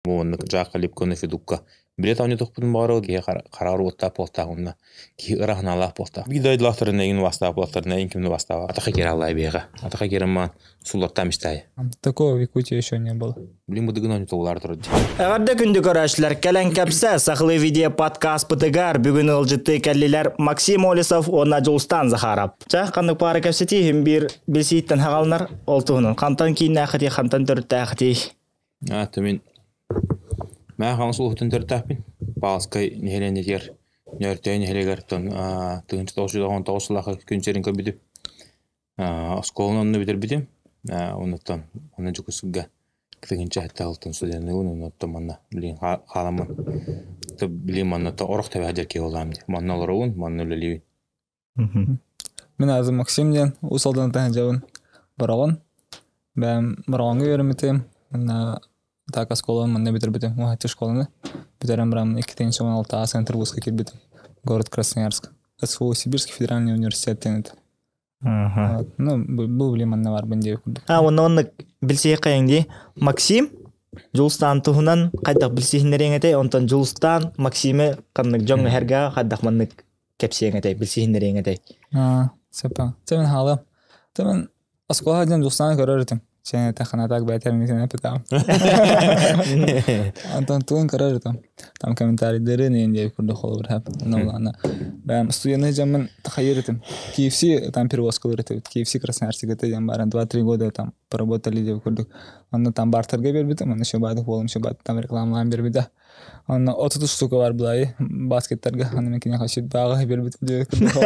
Бу оннук Жака Липкону Федукка билет оонньотохпутун баҕарабыт киһи хараар уоттаах буолтаах уонна киһи ыра санаалаах буолтаах. Биир дойдулаахтарын эйигин убаастаах буолтарын эйигин кимни убаастаабат. Атаха киирэ аллай биэҕэ. Атаха киирэн маан суллаттаам истаайы. Такого в Якутии еще не было. Билин быдыгын оонньотоллар турар дии. Эҕэрдэ күндү көрөөччүлэр, кэлэн кэпсэ сахалыы видео подкастпытыгар бүгүн ыалдьыттыы кэллилэр Максим Олесов уонна Дьулустаан Захаров. Чэ, ханнык паара кэпсэтии биир билсииттэн хаҕаланар ол туһунан. Хантан кииннээххитий, хантан төрүттээххитий? Аата мин Мээ хаҥас улууһуттан төрүттээхпин. Палскай нэһилиэнньэтигэр Нөөртөй нэһилиэгэр 1999 сыллаахха күн сирин көрбүтүм. Оскуоланы онно бүтэрбитим. Оннуттан онно Дьокуускайга 2007 сылтан студенныыбын, оннуттан манна билигин хааламмын. Билигин манна орох тэбэ сылдьар киһи буоллаҕым дии. Манна олоробун, манна үлэлиибин. Мин аатым Максим диэн Уус Алдан таһырдьабын Бороҕон. Бэйэм Бороҕоҥҥо үөрэммитим. Манна так оскуоланы манна бүтэрбитим. Уһаччы школаны. Бүтэрэн баран 2016 центр вузка киирбитим. Город Красноярск. СФУ Сибирский федеральный университет диэн это. Ну, бу билим манна барбын диэбит курдук. А, онно оннук билсиэххэйиҥ дии. Максим Дьулустаан туһунан хайдах билсиһиннэриэҥ этэй? Онтон Дьулустаан Максимы ханнык дьоҥҥо эһэргэ хайдах маннык кэпсиэҥ этэй, билсиһиннэриэҥ этэй? Аа, сөп. Чэ мин хаалыам. Чэ мин оскуолаҕа дьон Дьулустааны көрөр этим. Чэ таханатак бэйэтэ митин эпитам. Антон тугун көрөр этим. Там комментарийдары нен диэбит курдук холобур хэп. Ну ладно. Бэм студенты дьоммун тахайыр этим. KFC там перевозкалар этибит. KFC Красноярскига диэн баран 2-3 года там поработали диэбит курдук. Онно там бартерга бербитим, онно еще баадык буолум, еще баадык там рекламалаан бербитэ. Онно 30 штука бар былай баскеттарга, аны мен киниэхэ сүрдээҕи биэрбит диэбит курдук.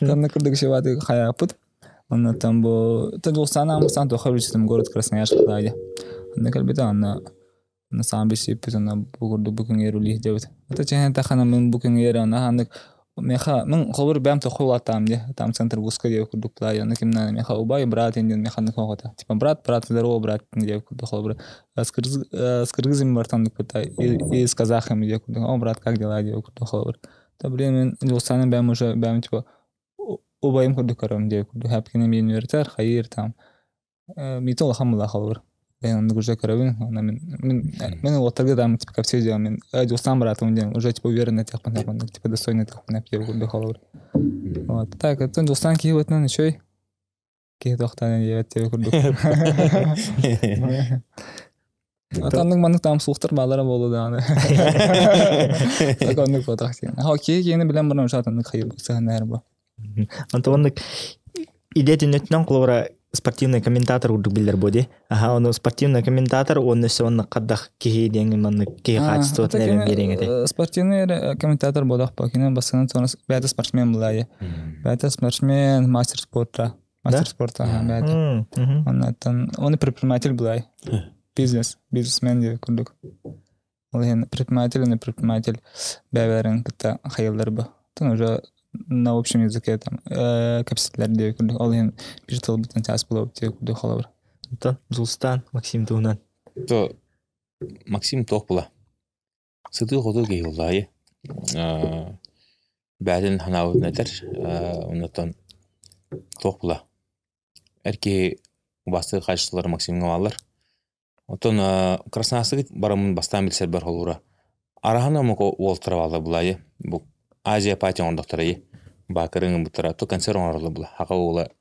Онно курдук еще баадык хайааппыт. Онно там бу Тадулстан Амстан туха билситим город Красноярск даа. Онно кэлбитэ онно на саам билсиппит онно бу курдук бу күҥҥэ рулих диэбит. Это чэһэн тахана мин бу күҥҥэ онно ханнык меха мин холбур бэм тоху улааттаам дии там центр вузка диэбит курдук плай онно кимнаа меха убай брат диэн механнык хоҕото типа брат брат здорово брат диэбит курдук холобур с, кыргыз, с кыргызами бартан и, и с казахами диэбит курдук о брат как дела диэбит курдук холобур да блин мин Дьулустааны бэм уже бэм типа убайым курдук көрөм диэбит курдук хэпкини миин үөрэтэр хайыыр там миитин улахан мылаа холобур мен оннук уже көрөбүн онно мин мин мин уолаттарга там типа кэпсии дьон мин Дьулустаан быраатым диэн уже типа уверенно этиэхпин оннук типа достойно этиэхпин диэбит курдук холобур вот так оттон Дьулустаан киһи быһыытынан үчүгэй киһи тохтоон диэбэт диэбит курдук Атаннык маннык там суохтар баалара буолуо даҕаны. Так оннук буотах диэн. Киһи киһини билэн баран уже атыннык хайыр сыһаннар бу. Онтон оннук идеятын өттүнэн холобура спортивный комментатор курдук биллэр буо дии. Аха, ону спортивный комментатор уонна өссө оннук хаддах киһи диэн маннык киһи хаачыстыбатын эрэн биэриэҥ этэй. Спортивный комментатор буолах бу. Кини бастакынан туона бэйэтэ спортсмен булаайы. Бэйэтэ спортсмен, мастер спорта. Мастер спорта, аха, бэйэтэ. Оннуттан оны предприниматель булай. Бизнес, бизнесмен диэбит курдук. Ол иһин предприниматель, не предприниматель бэйэлэрин кытта хайыллар бу. Тон уже на общем языке там кэпсэтилэр диэбит курдук. Ол иһин биир тылбытын чаас булабыт диэбит курдук холобур. Онтон Дьулустаан Максим туһунан. То Максим туох була? Сытыы-хотуу киһи буоллаҕай. Бэйэтин санаабытын этэр. Оннуттан туох була? Эр киһи убаастыыр хаачыстыбалара Максимҥа бааллар. Оттон Красноярскай бараммын бастаан билсэрбэр холобура араһан омук уолтара бааллар булаайы. Бу Азия пати оҥордохторой баакыры ыҥырбыттара то концерт оҥороллор була. Хака уола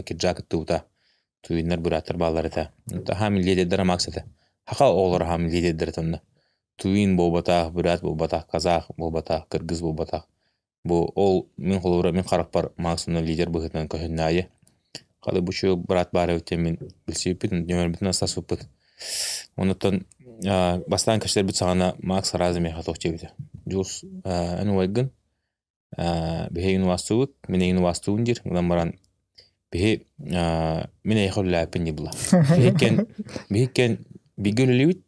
киджа кыттыбыта. Туиннар бырааттар бааллар этэ. Хаам лидердэрэ Макс этэ. Хака оҕолоро хаам лидердэрэ тонно. Туин буолбатах, бурят буолбатах, казах буолбатах, кыргыз буолбатах. Бу ол мин холобура мин харахпар Максимна лидер быһыытынан көһүннэ аайы. Халы бу чуо брат баар эбит диэн мин билсибиппит, нөмөрбүтүн астаспыппыт. Онуттан бастаан кэпсэтэрбит саҕана Макс сразу миэхэ туох диэбитэ. Дьулус эн убайгын, биһигин убаастыыбыт, мин эйигин убаастыыбын диир. Ылан баран биһи мин эйиэхэ үлэлээппин дии була. Биһиккэн биһиккэн бииргэ үлэлиибит,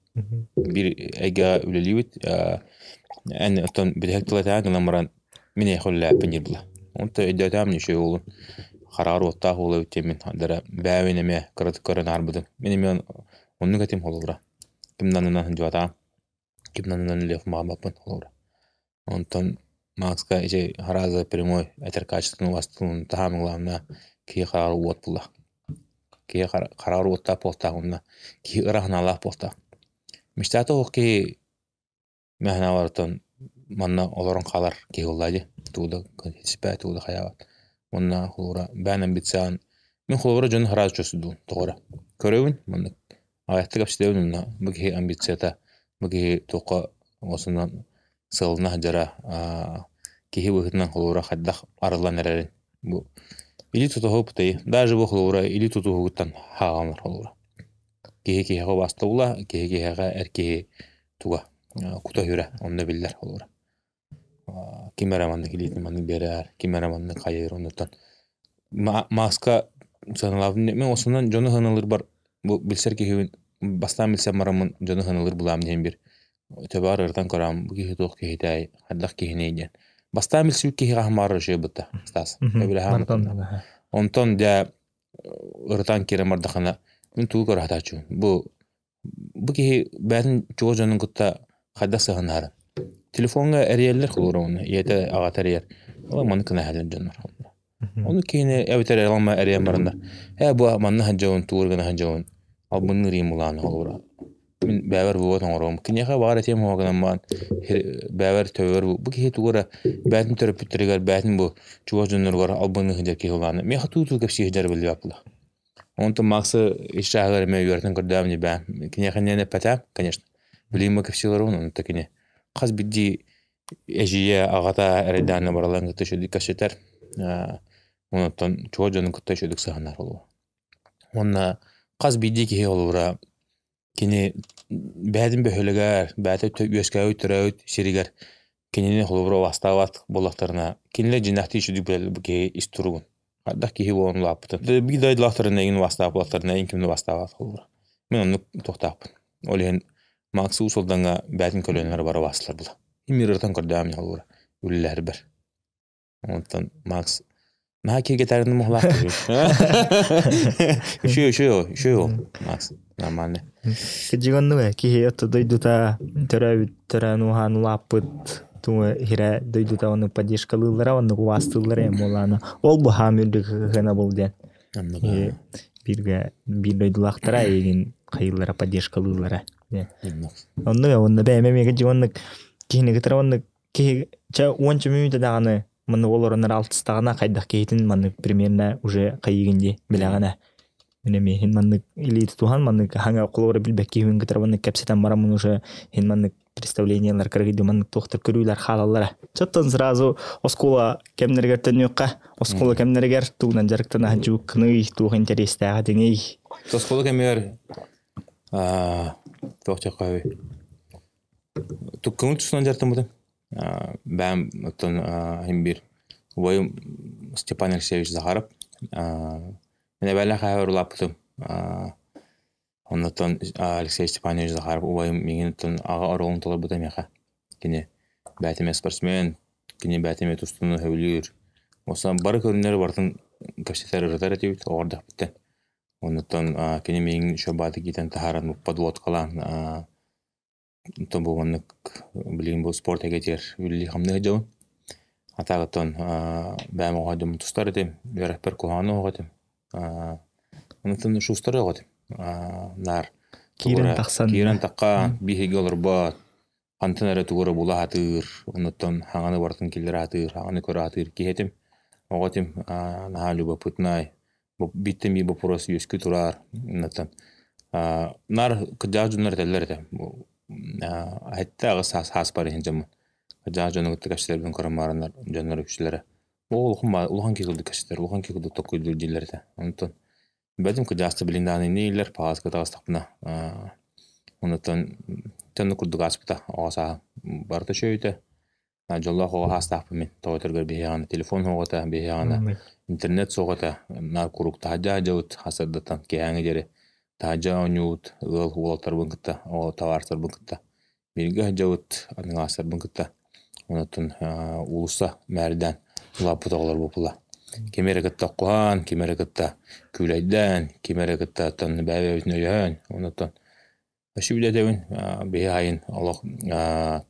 биир эйгэҕэ үлэлиибит эн оттон бүтэһик тыл этэҕин гынан баран мин эйиэхэ үлэлээппин диир була. Онто өйдөөтөҕүм үчүгэй уолун хараҕар уоттаах уол эбит диэммин дара бэйэбин эмиэ кыратык көрөн аарбытым. Мин эмиэ оннук этим холобура. Ким да аннынан сылдьыбатаҕым, ким да аннынан үлэлиэх баҕарбаппын холобура. Онтон Макска ити арааза прямой этэр качествоны убастыын таһаамыҥлаанна киһи хараҕар уот була. Киһи хараҕар уоттаах буолтаах уонна киһи ыра санаалаах буолтаах. Мечтата суох киһи мэһэнэ барытын манна олорон хаалар киһи буоллаа дии. Тугу да сиппэт, тугу да хайаабат. Уонна холобура бэйэн амбициан мин холобура дьону сразу чувствуйдуун тоҕо эрэ. Көрөбүн маннык аҕыйахтык кэпсэтэбин уонна бу киһи амбицията, бу киһи туохха осунан сыалына сылдьара, киһи быһыытынан холобура хайдах арыллан эрэрин бу илии тутуһу пытайы даже бу холобура илии тутуһугуттан хааҕаланар холобура. Киһи киһиэхэ убаастабыла, киһи киһиэхэ эр киһи туга кута-сүрэ онно биллэр холобура. Ким эрэ маннык илиитин маннык биэрэр, ким эрэ маннык хайыыр оннуттан мааска сыаналаабын мин осунан дьону сыаналыырбар бу билсэр киһибин бастаан билсэн бараммын дьону сыаналыыр былаам диэн бир төбөҕөр ырытан көрөм бу киһи туох киһитэй хайдах киһиний диэн бастаан билсибит киһи хаһан баҕарар үчүгэй бытта Стас онтон дьэ ырытан киирэн бардахына мин тугу көрө сатааччыбын бу бу киһи бэйэтин чугас дьонун кытта хайдах сыһыаннаһарын телефоҥҥа эрийэллэр холобура уонна ийэтэ аҕата эрийэр ол маннык гына иһэллэр дьоннор ону киһини эбэтэр ылама эрийэн бараннар ээ бу манна сылдьабын тугу гына сылдьабын албынныыр ийэм улаана холобура мин бэйэбэр вывод оҥоруом киниэхэ баҕар этиэм суоҕа гынан баран бэйэбэр төбөбөр бу киһи тугу эрэ бэйэтин төрөппүттэригэр бэйэтин бу чугас дьонноругар албынныы сылдьар киһи улаана миэхэ туу-туу кэпсии сылдьара биллибэт буолла Онтон Максы ис чааһыгар эмиэ үөрэтэн көрдөҕүм дии бээ. Киниэхэ иннинэ эппэтэ, конечно. Билигин бу кэпсии олоробун, онто кини хас биирдии эдьиийэ, аҕата эрэйдээнэ бараларын кытта үчүгэйдик кэпсэтэр. Онтон чугас дьонун кытта үчүгэйдик сыһыаннаһар буолуо. Уонна хас биирдии киһи холобура кини бэйэтин бөһүөлэгэр, бэйэтэ үөскээбит төрөөбүт сиригэр кинини холобура убаастаабат буоллахтарына, кинилэр дьиҥнээхтии үчүгэйдик билэллэр бу киһи ис туругун. Хайдах киһи буолан улааппытын. Биир дойдулаахтарына эйигин убаастаабат буоллахтарына эйигин ким да убаастаабат холобура. Мин оннук туохтаахпын. Ол иһин Макс Уус Алдаҥҥа бэйэтин көлүөнэлэрэ бары убаастыылар була. Мин ырытан көрдөҕүм холобура үлэлэһэрбэр. Онтон Макс наһаа киэргэтээрин муһалаах киһи. Үчүгэй үчүгэй ол, үчүгэй ол, Макс. Нормально. Кыдьыгоннуга киһи отто дойдута төрөөбүт төрөөн ууһаан улааппыт туҥа хирэ дойдута ону поддержкалыыллара оннук убаастыыллара эм буолаана ол бу хаам үрдүк хына был диэн бииргэ биир дойдулаахтара эйигин хайыыллара поддержкалыыллара оннук онно бэйэм эмиэ кыдьыгоннук киһини кытары оннук киһи чэ уонча мүнүүтэ даҕаны маннык олороннор алтыстаҕына хайдах киһитин маннык примерно уже хайыыгын дии билэҕинэ мин эмиэ иһин маннык илии тутуһан маннык хаҥа холобура билбэт киһибин кытары маннык кэпсэтэн бараммын уже иһин маннык представлениелар кыргыйды маннык туохтар көрүүлэр хаалаллара чоттон сразу оскуола кэмнэригэр төннүөххэ оскуола кэмнэригэр тугунан дьарыктана сылдьыбыккыный туох интэриэстээҕэ диҥий оскуола кэмигэр туох диэххэ Көҥүл тустан дьарыктаммытым. Бэйэм оттон иһин биир убайым Степан Алексеевич Захаров. Мин эбээлээх эһэбэр улааппытым. Оннуттан Алексей Степанович Захаров убайым миигин оттон аҕа оруолун толорбута миэхэ. Кини бэйэтэ эмиэ спортсмен, кини бэйэтэ эмиэ тустууну сөбүлүүр. Оттон бары көрүҥнэри барытын кэпсэтэр, ырытар этибит оҕо эрдэхпиттэн. Оннуттан кини миигин үчүгэй иитэн таһааран подводкалаан Онтон бу маннык билигин бу спорт эйгэтигэр үлэлии-хамныы сылдьабын. Атаҕыттан бэйэм оҕо дьоммун тустар этим, үөрэхпэр куһаҕан оҕо этим. Онтон шустар оҕо этим. Наар Киирэн тахсан киирэн таххан биһиги олорбот, хантан эрэ тугу эрэ була сатыыр, оннуттан хаҥаны барытын киллэрэ сатыыр, хаҥаны көрө сатыыр киһи этим. Оҕо этим, наһаа любопытнай, бииртэн биир боппуруос үөскүү турар. Оннуттан наар кырдьаҕас дьоннор этэллэр этэ сэттэ аҕыс саас сааспар иһин дьоммун кырдьаҕас дьону кытта кэпсэтэрбин көрөн бараннар дьоннор үксүлэрэ улахан улахан киһи курдук кэпсэтэр улахан киһи курдук толкуйдуур дииллэр этэ онтон бэйэтим кырдьаҕаста билин даҕаны иннииллэр паҕаска таҕыстахпына оннуттан оннук курдук ааспыта оҕо сааһым барыта үчүгэй Дьоллоох оҕо саастаахпын мин. Тоҕо этэргэр биһиэхэ телефон суох этэ, биһиэхэ интернет суох этэ. Наар куруук таһырдьа сылдьабыт сарсыардаттан киэһээҥҥэ диэри таһырдьа оонньуубут, ыал уолаттарбын кытта, табаарыстарбын кытта бииргэ сылдьабыт, аныҥаастарбын кытта. Онтон уулусса мээрдээн улааппыт оҕолор буолла. Кими эрэ кытта куһаан, кими эрэ кытта күүлэйдээн, кими эрэ кытта оттон бэйэ-бэйэбитин өйөһөн, онтон Өссө билэтэбин, биһи айын олох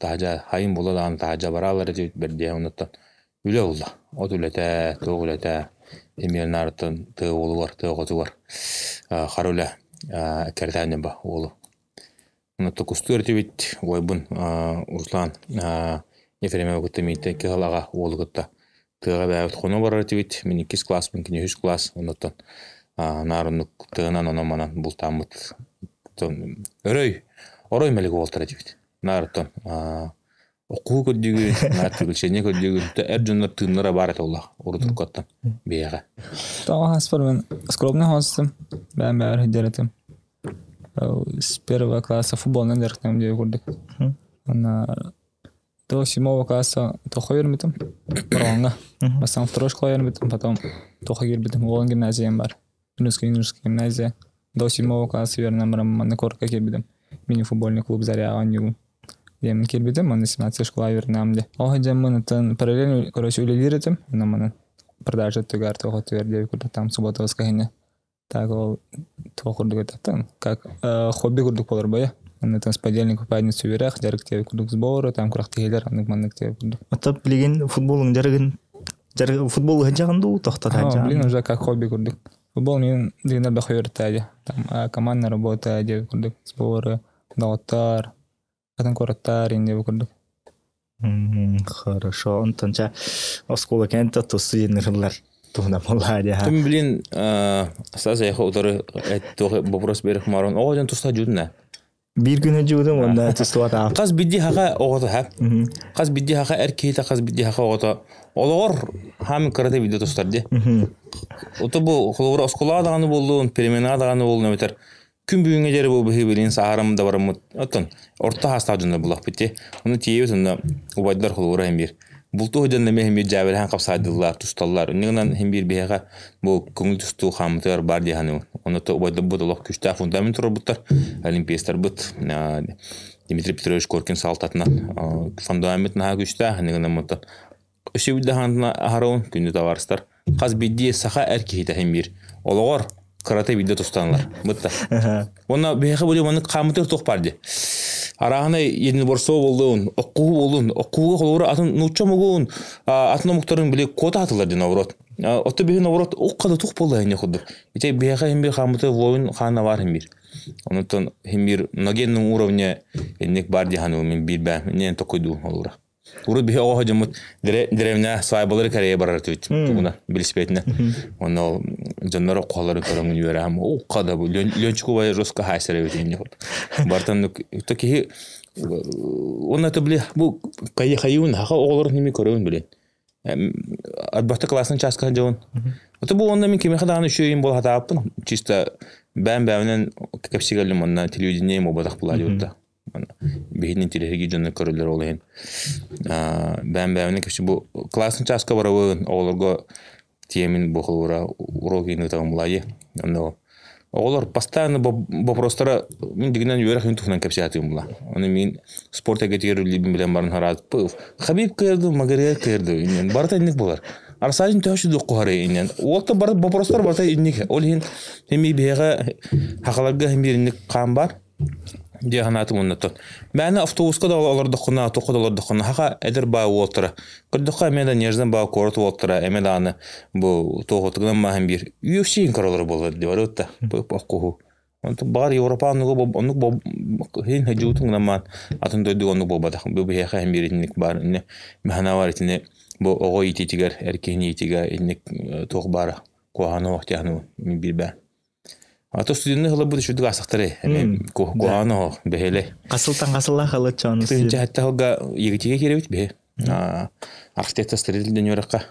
таһдьа хайын була даҕаны таһдьа барааллар этибит бэрдиэ оннуттан үлэ ылла. От үлэтэ, туох үлэтэ эмиэ наарыттан тыа уолугар, тыа оҕотугар хара үлэ кэртээн ба уолу. Онно кустуур этибит уойбун Руслан Ефремовы кытта миинтэн кыһалаҕа уолу кытта тыаҕа бэйэбит хоно барар этибит. Мин иккис класспын, кини үһүс класс. Оннуттан наар оннук тыанан онон-манан бултааммыт. Өрөй, орой мэлик уолтар этибит. Наар оттон Окуу көрдүүгүн, наар приключение көрдүүгүн. Эр дьоннор тыыннара баар этэ олох урутуркаттан биһиэхэ. Тоҕо хаспар мен скромный хостум. Бэйэм бэйэбэр сылдьар этим. С первого класса футболунан дьарыктаным диэби курдук. Уонна до седьмого класса тохо үөрэммитим. Бороҕоҥҥо. Бастаан второй школа үөрэммитим, потом тохо киирбитим. Уолан гимназиям бар. Русская гимназия. До седьмого класса үөрэнэн баран манна куоракка киирбитим. Мини-футбольный клуб «Заря» оонньуубун. Диэммин киирбитим, манна 17 школа үөрэнэм дии. Ол сылдьаммын оттон параллельно, короче, үлэлиир этим. Онон манан продажа өттүгэр, туох өттүгэр диэби курдук там суббота воскресенье. Так ол туох курдук этаттан, как хобби курдук болор бойа. Онно с понедельника в пятницу үөрэх, дьарык диэби курдук сборы, там күрэхтэһиилэр, оннук маннык диэби курдук. Оттон билигин футболуҥ дьарыгын дьарык футбол ыһыдьаҕын дуу, тохтотааччаҕын? Блин, уже как хобби курдук. Футбол мин дигинер бэхүйөртээди. Там командная работа диэби курдук, сборы, доҕоттор, атын куораттар инде курдук. Хорошо. Онтон ча оскуола кэнтэ тусту диэн туһунан буоллаа дии. Тым блин, саас эйхэ утары вопрос берих марон. Оҕо дьон туста жудна. Биир күнү жуудум онно тустубатаах. Хас бидди хаха оҕото ха. Хас бидди хаха эр киһитэ хас бидди хаха оҕото. Олоҕор хаамын кырата бидди тустар ди. Ото бу холобура оскуолаҕа даҕаны буоллун, переменаҕа даҕаны буоллун эбэтэр күн бүгүҥҥэ диэри бу быһыы билин сааһарым да бараммыт оттон орто хаастаах дьоннор булахпыт дии. Ону тиийэбит онно убайдар холобура иһин биир. Бултуу сылдьан эмиэ иһин биир дьээбэлэһэн хапсаайдыллар, тусталлар. Инньэ гынан иһин биир биһиэхэ бу көҥүл тустуу хааммытыгар баар дии саныыбын. Онно убайдарбыт олох күүстээх фундамент турарбыттар. Олимпиецтарбыт Дмитрий Петрович Коркин салалтатынан фундамент наһаа күүстээх. Инньэ гынан оттон өссө биирдэ аһарабын күндү табаарыстар. Хас биирдии саха эр киһитэ иһин биир. Олоҕор кырата биирдэ тустанылар. Бытта. Уонна биһиэхэ бу маннык хааммытыгар туох баар дии. Арааһынай единоборство буоллун, оккуһу буоллун, оккуһуга холобура атын нуучча омугун, атын омуктарын били куота атылар дии наоборот. Отто биһи наоборот укка да тух буолла инне курдук. Ити биһиэхэ иһин биир хааммыты воин хаана баар иһин биир. Онуттан иһин биир на генном уровне инник бар дии ханыыбын мин биир бэм. Иннин токуйдуу холобура. Урут биһи оҕо дьоммут деревня свадьбалары кэрэйэ барар этибит тугуна билиспиэтинэ. Онно ол дьоннор оккуһаларын көрөҥүн үөрэхим укка да бу Ленчик убайа жестко хаайсар эбит инни Бартан то киһи уонна это били бу хайыын хаха оҕолорун ними көрөбүн билин. Арбахта классный чааска дьон. Это бу онно мин кимиэхэ даҕаны үчүгэйин буола сатаабыппын. Чисто бэйэм-бэйэбинэн кэпсигэллим онно телевидение буолбатах буолаа диэбитэ. Биһини интеллиги дьонно көрөллөр ол иһин. Бэйэм бэйэбинэн кэпси бу классный чааска барабын оҕолорго тиэмин бу холобура урок ыытабын булаайы. Онно оҕолор постоянно вопростара мин дигинэн үөрэх мин туһунан кэпсээтим була. Оны мин спорт эйгэтигэр үлэлиибин билэн баран хараат Хабиб кыырды, Магария кыырды иннен барыта инник болар. Арсаажын төһө сүдүк куһары иннен. Уолта бар вопростар барыта инник. Ол иһин эми биһиэхэ хахаларга хим бир инник хаан бар. Дии санаатым оннуттан. Мээнэ автобуска да олордоххуна, туохха да олордоххуна, хаха эдэр баа уолтара. Көрдөххө эмиэ да неждан баа куорат уолтара, эмиэ даҕаны бу туохутугунан maahan биир UFC-ин көрөлөр буолар дии барыта. Бу оккуһу. Онтон баҕар Европа оннугу оннук хин хадьуутун гынан маан атын дойдуга оннук буолбатах. Бу биһиэхэ иһин биир итинник баар инне мэхэнэ бар итини бу оҕо иитиитигэр, эр киһини иитиигэ инник туох баара куһаҕаны оһох диэхин биир бээ. А то студенты хылабыт үчүдүк аасахтары эми куһаҕан оһох бэһэлэ. Хасылтан хасылла халыччааны. Тыһынча хэтте хылга егитиге кирэбит биһи. Архитектор строитель ден үөрэххэ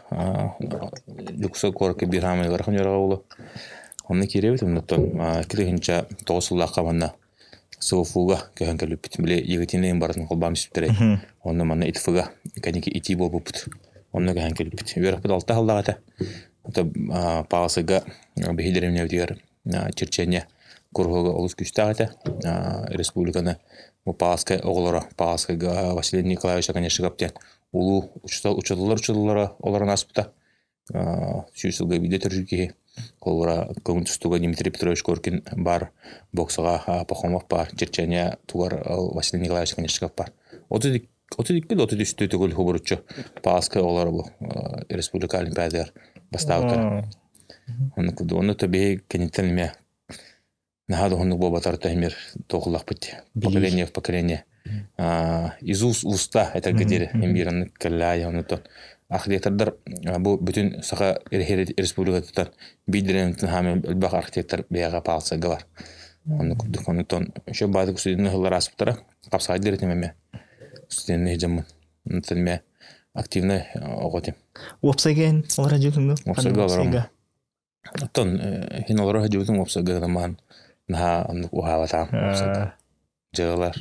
Дьокуускай куоракка биир хаамай ыарахан үөрэҕэ буолуо. Онно киирэбит, оннуттан килиһинчэ тоҕус сыллаахха манна СВФУга көһөн кэлбиппит. Били Екатерина барытын холбоон испиттэрэ. Онно манна ИТФ-га кэнники итии буолбуппут. Онно көһөн кэлбиппит. Үөрэхпит алта сыллаах этэ. Это Паасыга биһи дэриэбинэбитигэр черчение куруһуога олус күүстээх этэ. Республиканы бу Пааскай оҕолоро Пааскайга Василий Николаевич Оконешников диэн улуу учууталлар учууталлара олорон ааспыта. Сүүс сылга биирдэ төрүүр киһи. Холобура, көҥүл тустууга Дмитрий Петрович Коркин баар, боксаҕа Пахомов баар, черчение тугар Василий Николаевич Оконешников баар. 32 33 төгүл хубуруччу Пааска оҕолоро бу республика олимпиадыгар бастаабыттара. Онно курдук. Онно то биһи киниттэн эмиэ. Наһаа да уһуннук буолбатар тэһимир туохуллахпыт поколение в поколение из уст уста этэргэ диэри имбир оннук кэллээй оннуттан архитектордар бу бүтүн Саха Республикатыттан биирдэрин хаамын элбэх архитектор бэйэҕэ паалсарга бар оннук курдук оннуттан еще баадык студенты хыллар ааспыттара хапсаҕайдыр этим эмэ студенты дьоммун онтон эмэ активный оҕо этим. Уопсайга олорор дьүтүҥ Уопсайга олором. Оттон иһин олоро сылдьыбытым уопсайга гынан наһаа оннук уһаабатаҕым уопсайга. Дьыалар,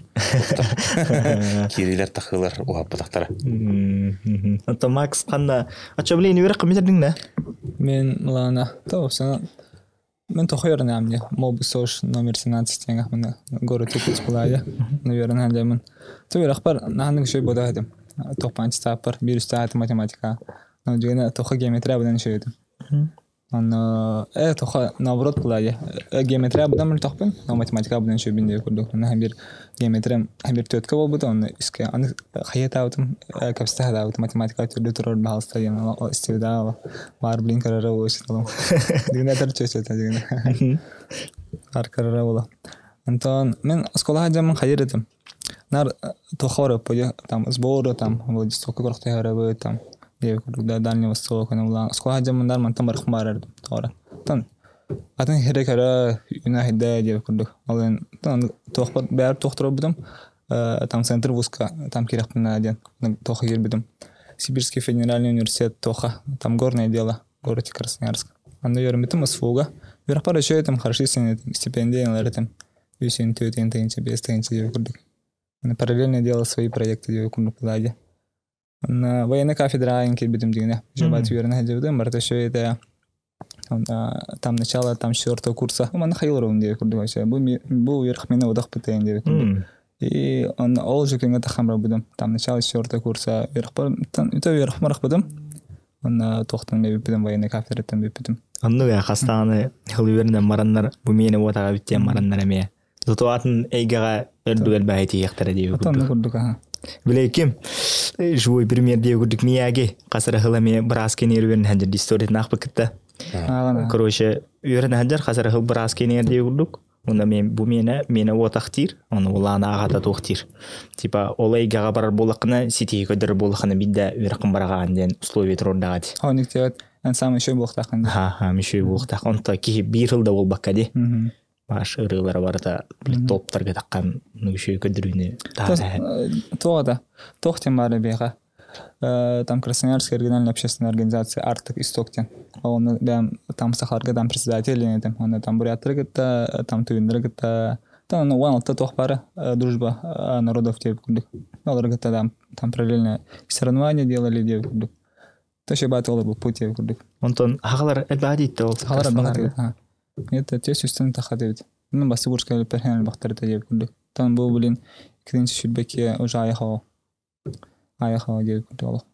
киириилэр тахыылар уһаппатахтара. Оттон Макс ханна оччо билигин үөрэх бүтэрдиҥ да? Мен Милана то сана мен тохойор наамне мобусош номер 17 теңах мына город Якутск булая наверное ханжамын то үөрэхпэр наһаннык үчүгэй бода этим тохпан читааппар биир үстааты математика но дьиҥэ тоха геометрия быдан үчүгэй этим. Аны тоха наоборот булайы. Геометрия быдан мөлтөхпүн, но математика быдан үчүгүйбүн диye курдук. Онно бир геометриям бир төрткө болбут, онно иске аны хайытаабытым, кэпсэтэ сатаабытым математика түрдүү турар баһалыста диэн истибитаа баар блин көрөрө буолуо дигинэ этэр чөчөтө дигинэ ар көрөрө буолуо. Онтон мен оскуолаҕа дьаммын хайыр этим. Нар туохха барыппый там сборы там Владивостокка көрөхтөһөрөбүт там Дальний Восток оскуола дьоммундар мантан барыхпын баарар тоҕо тон атын сири көрө үүнэ сирдэ диэбит курдук ол иһин туохпут бэйэбэр туох туруорбутум там центр вузка там киирэхпин наада диэн туохха киирбитим Сибирский федеральный университет туохха там горное дело в городе Красноярск онно үөрэммитим СФУга үөрэхпэр үчүгэй этим хорошо стипендия ылар этим үс төрт тыһыынча биэс тыһыынча диэбит курдук параллельно делал свои проекты диэбит курдук ладе военный кафедраҕа киирбитим дигинэ жабат үөрэнэ сылдьыбытым барыта үчүгэй этэ там начало там четвертого курса манна хайыларым диэбит курдук вообще бу бу үөрэх миэнэ удах бытайын диэбит курдук и он ол же күҥҥэ таххан барбытым там начало четвертого курса үөрэхпэр үтө үөрэхпин барахпытым Онно туохтан бүппүтүм военный кафедраттан бүппүтүм. Оннук ээ хастааны хылы үөрэнэн бараннар бу миэнэ уотаҕа бүттиэн бараннар эмиэ. Зато атын эйгэҕэ өрдүк элбэҕи тиийиэхтэрэ диэбит курдук. Оннук курдук аха. Билейким живой пример диэ курдук Мияги хасара хыла эмиэ быраас кэнээр үөрэнэ сылдьар историятын аахпыккытта. Короче, үөрэнэ сылдьар хасара хыл быраас кэнээр диэ курдук. Уонна мен бу миэнэ миэнэ уотахтиир, ону улаана аҕата туохтиир. Типа ол эйгэҕэ барар буоллаххына, ситиһи көрдөрөр буоллаххына биирдэ үөрэххин бараҕаан диэн условие туруордаҕа дии. Оннук диэбэт, эн саамай үчүгэй буолуохтааххын. Ха, үчүгэй буолуохтаах. Онто киһи биир сыл да буолбакка дии. Баш ырыалара барыта топтарга таххан үчүгэй көрдөрүүнү таһаарар. Туох да, туох диэн баара биэхэ. Там Красноярская региональная общественная организация Артек Исток диэн. Оны бэм там сахаларга там председатель этим. Оны там буряттары кытта, там тыгыннары кытта, там ну 16 туох баара дружба народов диэбит курдук. Олору кытта там, там параллельно соревнования делали диэбит курдук. Төше баат олор путь диэбит курдук. Онтон хахалар элбэҕэ диитте ол. Сахалар элбэҕэ диэбит. Это те сүстэн таха диэбит. Ну басты курска элбэхэн элбэхтэрэ диэбит курдук. Там бу блин иккинчи сүрбэкке уже аяхоо Айахаа диэбит курдук олох.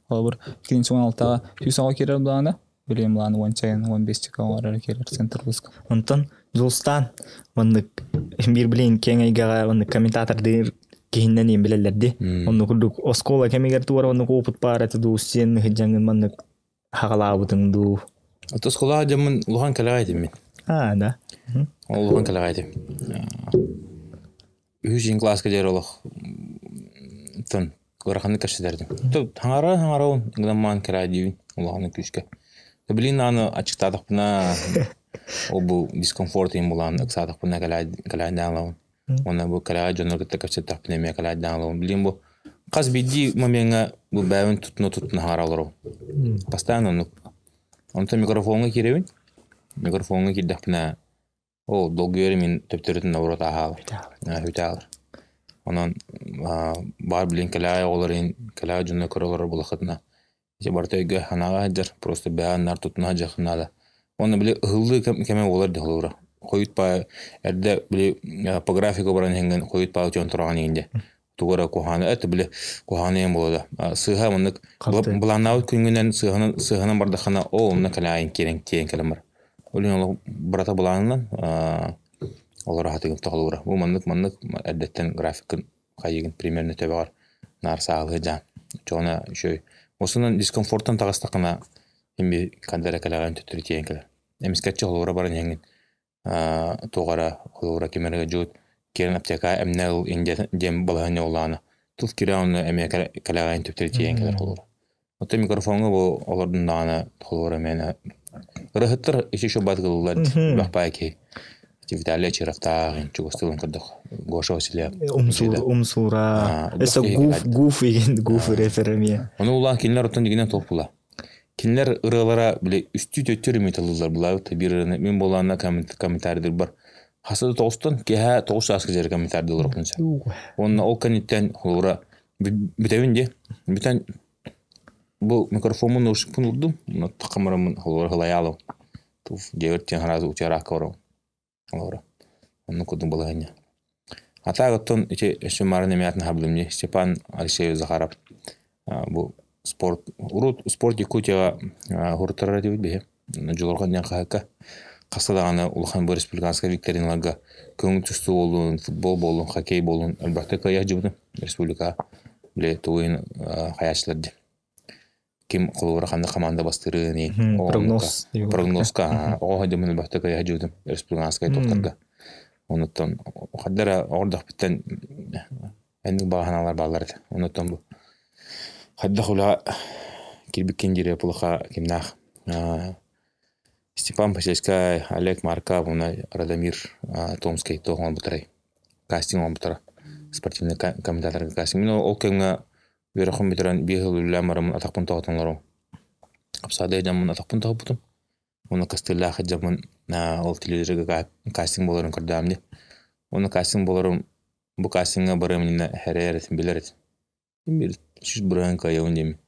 Холобур, иккинчи 16-ҕа 100 оҕо киирэр былаана, билигин былаана уонча 15 оҕо эрэ киирэр центр выпуска. Онтон Дьулустаан маннык биир билигин киэҥ эйгэҕэ маннык комментатордыыр киһиннэн иин билэллэр дии. Оннук курдук оскуола кэмигэр туора оннук опыт баар этэ дуу, сиэн сылдьаҥҥын маннык хаҕалаабытыҥ дуу. Ото оскуолаҕа дьоммун улахан кэлэҕэй этим мин. Аа, да. Ол улахан кэлэҕэй этим. Үһүс иин кылааска диэри олох тон ыараханнык кэпсэтэрдим. Хаҥара хаҥарабын гынан кэлээ диибин улаханнык күүскэ. Билин аны аччыктаатахпына ол бу дискомфорт иһин булаан ыксаатахпына кэлээйдээн ылабын. Уонна бу кэлэҕэй дьоннор кытта кэпсэттэхпинэ эмиэ кэлээйдээн ылабын. Билин бу хас биирдии момеҥҥа бу бэйэбин туттуна-туттуна хаҥара олоробун. Постоянно оннук. Онтон микрофоҥҥа киирэбин. Микрофоҥҥа киирдэхпинэ Ол долгуйар мин төптөрүтүн наоборот ааһаалар. Үтэ Онон баар билин кэлэҕэй оҕолор иһин кэлэҕэй дьоно көрө олорор буоллаххытына ити барыта өйгө санааҕа сылдьар, просто бэйэҕин наар туттуна сылдьыаххын наада. Уонна били ыһыллыы кэмэ буолар дии холобура. Хойут паа эрдэ били по графику баран иһэҥҥин хойут паа утуйан тураҕын иһин дии. Тугу эрэ куһаҕаны это били куһаҕаны иһин буолуо да. Сыыһа маннык былааннаабыт күҥҥүнэн сыыһанан сыыһанан бардаххына оо онно кэлэҕин киирэн тиийэн кэлэн бар. Ол иһин олох барыта былаанынан олоро сатыгын тоҕолуура. Бу маннык-маннык эрдэттэн графиккын хайыгын примерно төбөҕөр наар сааһылыы дьаан. Оччоҕуна үчүгэй. Осунан дискомфорттан таҕыстаххына имби ханна эрэ кэлэҕин төттөрү тиийэн кэлэр. Эмискэччи холобура баран иһэҥҥин. Туох эрэ холобура ким эрэ дьуут киирэн аптека эмнэ ыл диэн балаһыанньа буоллаҕына тыл киирэ онно эмиэ кэлэҕэйин түптэри тиийэн кэлэр холобура. Оттон микрофоҥҥа бу олордуннаҕына холобура мээнэ ырыһыттар ичи еще батгыллар бах баай киһи Виталий Чировтаах чугас тылын көрдөх Гоша Васильев Умсуура өссө гуф гуф игин гуф рефер эмиэ. Ону улаан кинилэр оттон дигинэн туох була. Кинилэр ырыалара били үстүү-төртүү ремиталлылар булаабыт. Биир ырыаны мин буолаанна комментарийдырбар хаса да тоҕустан киэһэ 9 чааска диэри комментарийдылар охтун сөп. Уонна ол кэнниттэн холобура бүтэбин дии. Бүтэн бу микрофоммун наушникпын уурдум. Камерамын холобура хылайаалым. Туф дьиэбэр тиэн сразу утуйараакка барабын. Олоро. Оннук курдук балаһыанньа. А так оттон ити өссө марын эмиэ хаблым дии. Степан Алексеевич Захаров бу спорт урут спорт Якутияҕа хуруттарар этибит биһи. Дьулурҕан диэн хаһыакка хаста даҕаны улахан бу республиканскай викториналарга көҥүл тустуу буоллун, футбол буоллун, хоккей буоллун элбэхтик кыайа сылдьыбытым республикаҕа. Били тугуйун хайааччылар дии. Ким холобура ханнык хамаанда бастыырын Прогноз. Прогнозка оҕо сылдьаммын элбэхтик кыайа сылдьыбытым республиканскай топтарга. Онуттан хаддара оҕордохпуттан энник баҕа бааллар этэ. Онуттан бу хайдах үлэҕэ киирбиккин диэри плохо кимнаах Степан Посельскай, Олег Марков уонна Радомир Томский туох оҥорбуттарай? Кастинг оҥорбуттара. Спортивный комментаторга кастинг. Мин ол кэмҥэ үөрэхпин бүтэрэн биир сыл үлэлээн бараммын атахпын тоһутан олоробун. Апсаадайа дьоммун атахпын тоһуппутум. Уонна кастыылаах дьоммун ол телевизорга кастинг буоларын көрдөҕүм дии. Уонна кастинг буоларым бу кастиҥҥа барыам иннинэ хэрээр этим билэр этим. Мин 100% кыайабын диэммин.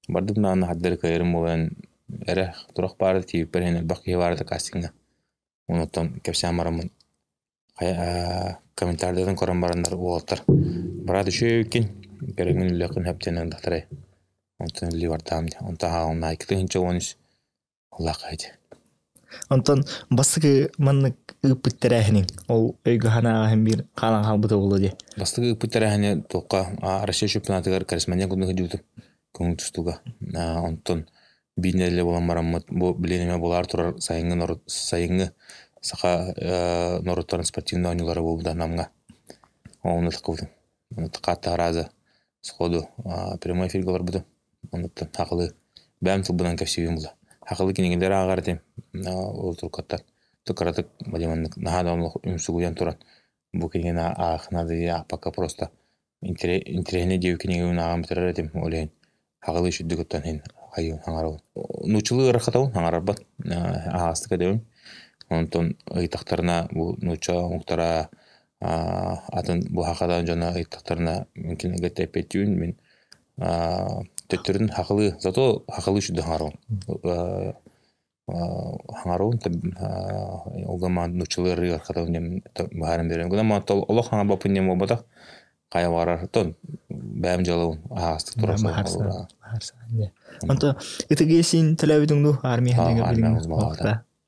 Бардым даҕаны хардары кыайарым буолан эрэ турах баара тиийбиппэр иһин элбэх киһи баара да кастиҥҥа. Онуттан кэпсээн бараммын комментарийдарын көрөн бараннар уолаттар брат үчүгэйкин кэрэҥҥин үллэххин сөп диэн ыллахтарай. Онтон үллүү бардаам дии. Онтон хаалынна 2 13 улаах ити. Онтон бастакы маннык ыыппыт тэрээһиниҥ ол өйгө санааҕа биир хаалан хаалбыта буолуо дии. Бастакы ыыппыт тэрээһини туохха Россия чемпионатыгар корреспондент курдук сылдьыбытым көҥүл тустууга. Онтон биир нэдиэлэ буолан бараммыт бу билин эмэ буолаары турар сайыҥҥы норуот сайыҥҥы саха норуоттарын спортивнай оонньуулара буолбута Намҥа. Ону таххыбытым. Хатта раза сходу прямой эфиргэ олорбутум. Онуттан хахылы бэйэм тылбынан кэпсиибин була. Хахылы кинигэлэри ааҕар этим. Ол туркаттан кыратык маннык наһаа да умсугуйан туран бу кинигэни аахына да аахпакка просто интэриэһинэй диэбит кинигэбин ааҕан бүтэрэр этим. Ол иһин хаҕылыы сүрдүк оттон иһин хайыы хаҥарабын. Нууччалыы ыарахатабын, хаҥарарбат. Аһаҕастык этэбин. Онтон ыйытахтарына бу нуучча омуктара атын бу сахадан дьоно ыйыттахтарына мин кинилэргэ тэппэттиибин мин төттөрүн хахылыы зато хахылыы сүрдүк хаҥарабын. Хаҥарабын ол нууччалыы ыарахатабын диэн быһааран биэрэбин. Гынан олох хаҥарбаппын диэн буолбатах. Хайа баҕарар тон бэйэм дьыалабын аһаҕастык турар. Онто ытыгы син төлөөбүтүҥ дуу армия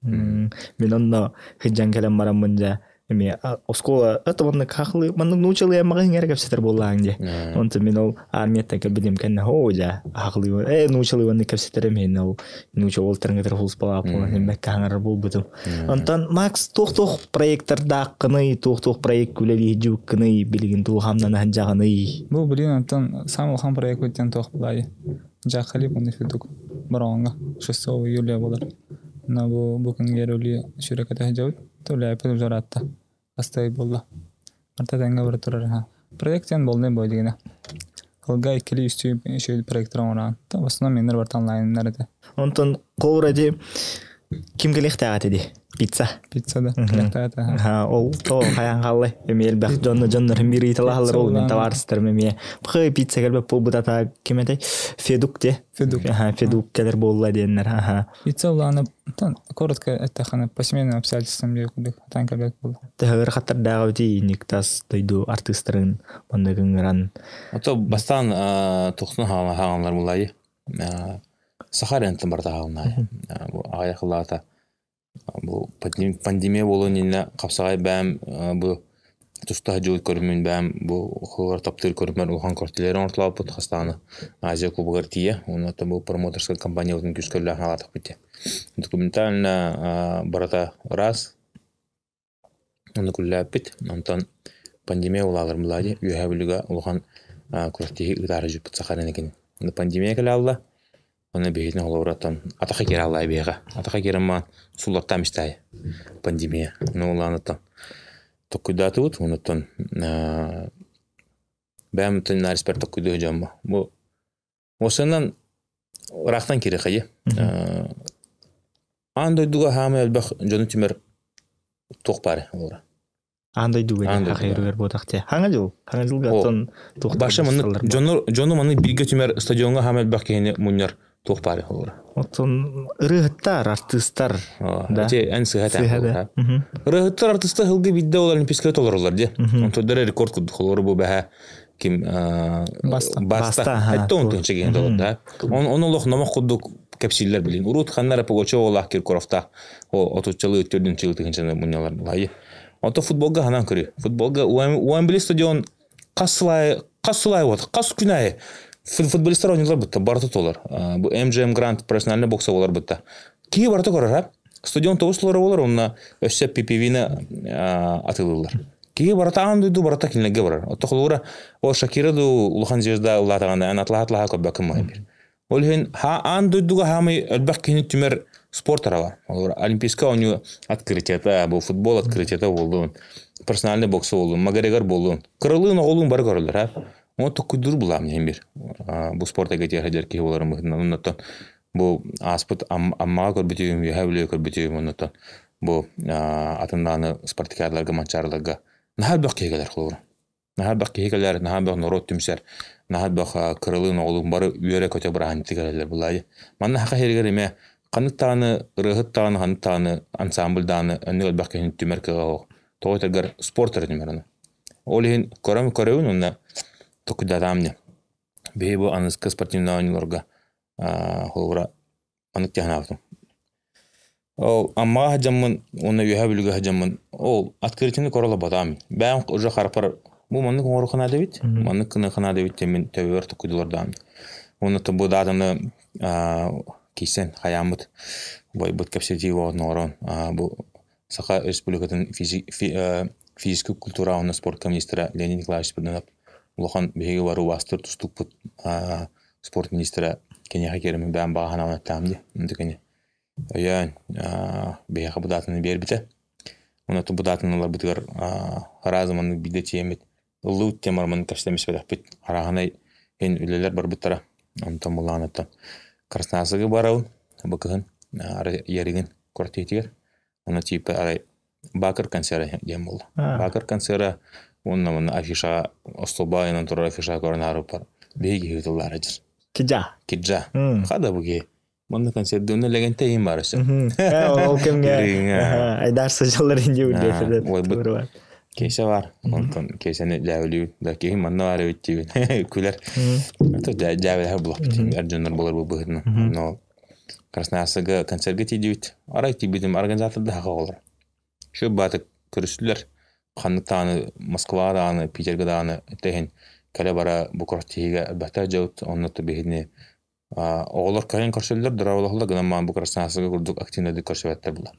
Мин онно сылдьан кэлэн бараммын дьэ эмиэ оскуола это маннык хахлы маннык нуучалыы аймаҕы иҥэрэ кэпсэтэр буоллаҕыҥ дии. Онтон мин ол армияттан кэлбитим кэннэ оо дьэ хахлыы нуучалыы маннык кэпсэтэрим иһин ол нууча уолтарын кытары хулуспалаах буолан иһиммэккэ хаҥарар буолбутум. Онтон Макс туох-туох проекттардааххыный, туох-туох проект үлэлии сылдьыбыккыный, билигин туох хамнана сылдьаҕыный? Бу билигин онтон самый улахан проект диэн туох булаайы. Жакхали уонна Федук Бороҕоҥҥо 6 июля буолар. Онно бу күҥҥэ үлэлии сүүрэкэтэ сылдьабыт. Үлээппит уже ыраатта. Хас буолла. Барыта тэҥҥэ бара турар аха. Проект диэн буолнай буо дигинэ. Ылга иккили үстүү үчүгэй проектор оҥороон. В основном меннер барыта онлайннар этэ. Онтон холобура ди ким кэлиэхтээх этэ ди? Пицца. Пицца да кэлиэхтээх этэ. Ол то хайаан хааллай. Эмиэ элбэх дьонно дьоннор биир ыйыталаһаллар ол мин табаарыстарым эмиэ пхы пицца кэлбэт буолбут ким этэй? Федук те. Федук. Федук кэлэр буолла диэннэр. Аха. Пицца улаана коротко эттэххинэ по семейным обстоятельствам диye курдук атаан кэлбэт буолла. Төһө ыарахаттардааҕа бити никтас дойду артыыстарын маннык ыҥыран. Ото бастаан тохсун хааланнар булайы. Саха рентен барта хаалнай. Бу аҕыйах ылаата бу пандемия буолуон иннинэ хапсаҕай бэйэм бу туста сылдьыбыт көрүммүн бэйэм бу холобура таптыыр көрүммэр улахан квартиралары оҥортолообуппут хастааны Азия Кубогар тиийэ уонна оттон бу промоутерскай компаниябытын күүскэ үлэлээн хаалаатахпыт дии. Документально барыта ыраас. Онно күллээппит. Онтон пандемия улаалар мулади үөһэ бүлүгэ улахан күрэхтиһи ыытаары дьуппут сахарын экин. Пандемия кэлэ Оны биһитин холобураттан атаха киирэ аллай биһиэхэ. Атаха киирэн маан суллаттаам истаай пандемия. Ну улаанаттан токкуйдаатыбыт. Онуттан бэйэм нариспер токкуйдуу дьоммо. Бу осынан ыраахтан киирэ хайы. Аан дойдуга хаамай элбэх дьону түмэр туох баар олора. Аан дойдуга хахайырыгар буотах те. Хаҥа жыл. Хаҥа жылга оттон туох Баша маннык дьону маннык бииргэ түмэр стадионга хаамай элбэх киһини мунньар туох баар олора. Оттон ырыһыттар, артыыстар. Да. Ити эн сыһа таа. Ырыһыттар, артыыстар хылгы бидде ол олимпийская толороллар дии. Онтон рекорд курдук холору бу бэһэ ким Баста. Баста. Этте он тынча киһи толор да. Он олох номох курдук кэпсииллэр билин. Урут ханнара Пугачевалаах Киркоровтаах о отуччалыы төрдүн тыһынчаны мунньалар булайы. Ото футболга ханан көрү. Футболга Уэмбли стадион хас сылай хас сылай вот хас күн айы футболисттар ойнуулар бутта барыта толор. Бу MGM Grand профессиональный бокса болар бутта. Киһи барыта көрөр, Стадион тоҕус толору болар, онна өссө PPV-ни атылылар. Киһи барыта аан дойду барыта кинилерге барар. Отто холура о Шакира ду улахан звезда улаатаҕына эн атлаха-атлаха көрбөккүн маһын бир. Ол иһин аан дойдуга хаамай элбэх киһини түмэр спорт арала. Олор Олимпийскай оонньуу открытиета, бу футбол открытиета буоллун, профессиональный бокса буоллун, Макгрегор буоллун. Кыралыын оҕолуун бары көрөллөр, ha. Оны токкуйдуур булаам иһин бир. Бу спорт эйгэтигэр сылдьар киһи буоларым быһыытынан. Оннуттан бу ааспыт Аммаҕа көрбүтүм, Үөһээ Бүлүүгэ көрбүтүм, оннуттан бу атын даҕаны спартакиадаларга, манчаарыларга наһаа элбэх киһи кэлэр холобура. Наһаа элбэх киһи кэлэр, наһаа элбэх норуот түмсэр, наһаа элбэх кыралыын оҕолуун бары үөрэ-көтө бырааһынньыктыы кэлэллэр былаайы. Манна саха сиригэр эмиэ ханнык даҕаны ырыаһыт даҕаны, ханнык даҕаны ансамбль даҕаны оннук элбэх киһини түмэр кыаҕа суох. Тоҕо этэргэр спорт эрэ түмэр аны. Ол иһин көрөм көрөбүн уонна токуйдаатаҕым дьэ. Биһи бу аныгыскы спортивнай оонньууларга холобура маннык дии санаабытым. Ол Аммаҕа сылдьаммын уонна Үөһээ Бүлүүгэ сылдьаммын ол открытиены көрө олорботоҕум. Бэйэм уже харахпар бу маннык оҥоруохха наада эбит, маннык гыныахха наада эбит диэммин төбөбөр токуйдулардаҕым. Уонна бу даатаны киирсэн хайааммыт убайбыт кэпсэтии оҕотун оҥорон бу Саха Республикатын физическэй культура уонна спортка министра Леонид Николаевич Спиридонов улахан биһиги бары убаастыыр тустукпут спорт министра киниэхэ киирэммин бэйэм баҕа санаабын эттэҕим дии. Онто кини өйөөн биһиэхэ бу даатаны биэрбитэ. Онон бу даатаны ыларбытыгар араас маннык биирдэ тиийэммит ыллыбыт диэн бараммын кэпсэтэммит арааһынай иһин үлэлэр барбыттара. Онтон былаанаттан Красноярскайга барабын бу кыһын Ярыгин квартиратыгар. Ону типа арай Бакыр концера диэн буолла. Бакыр концера уонна манна афиша остуолба айынан турар афиша көрөн аарыппар биһиги киһи тыллаара дьир. Киджа. Киджа. Хада бу киһи. Манна концерт легенте иһин бар өссө. Ол кэмҥэ айдар сылдьаллар инди Ойбут Кейсе бар. Онтон кейсени дьээбэлиибит. Да киһи манна бар эбит диибин. Күлэр. Это дьээбэлэһэр булаппыт. Эр дьоннор болар бу быһытынан. Но Красноярскайга концерга тиийдибит. Арай тиийбитим организаторда хаха оҕолор. Şu баатык көрүстүлэр. Ханнык даҕаны Москваҕа даҕаны, Питергэ даҕаны тэһин кэлэ-бара бу күрэхтэһиигэ элбэхтэ дьабыт. Онно биһини оҕолор кэлэн көрсөллөр, дорооболоһоллор гынан маан бу Красноярскайга курдук активнайдык көрсүбэттэр була.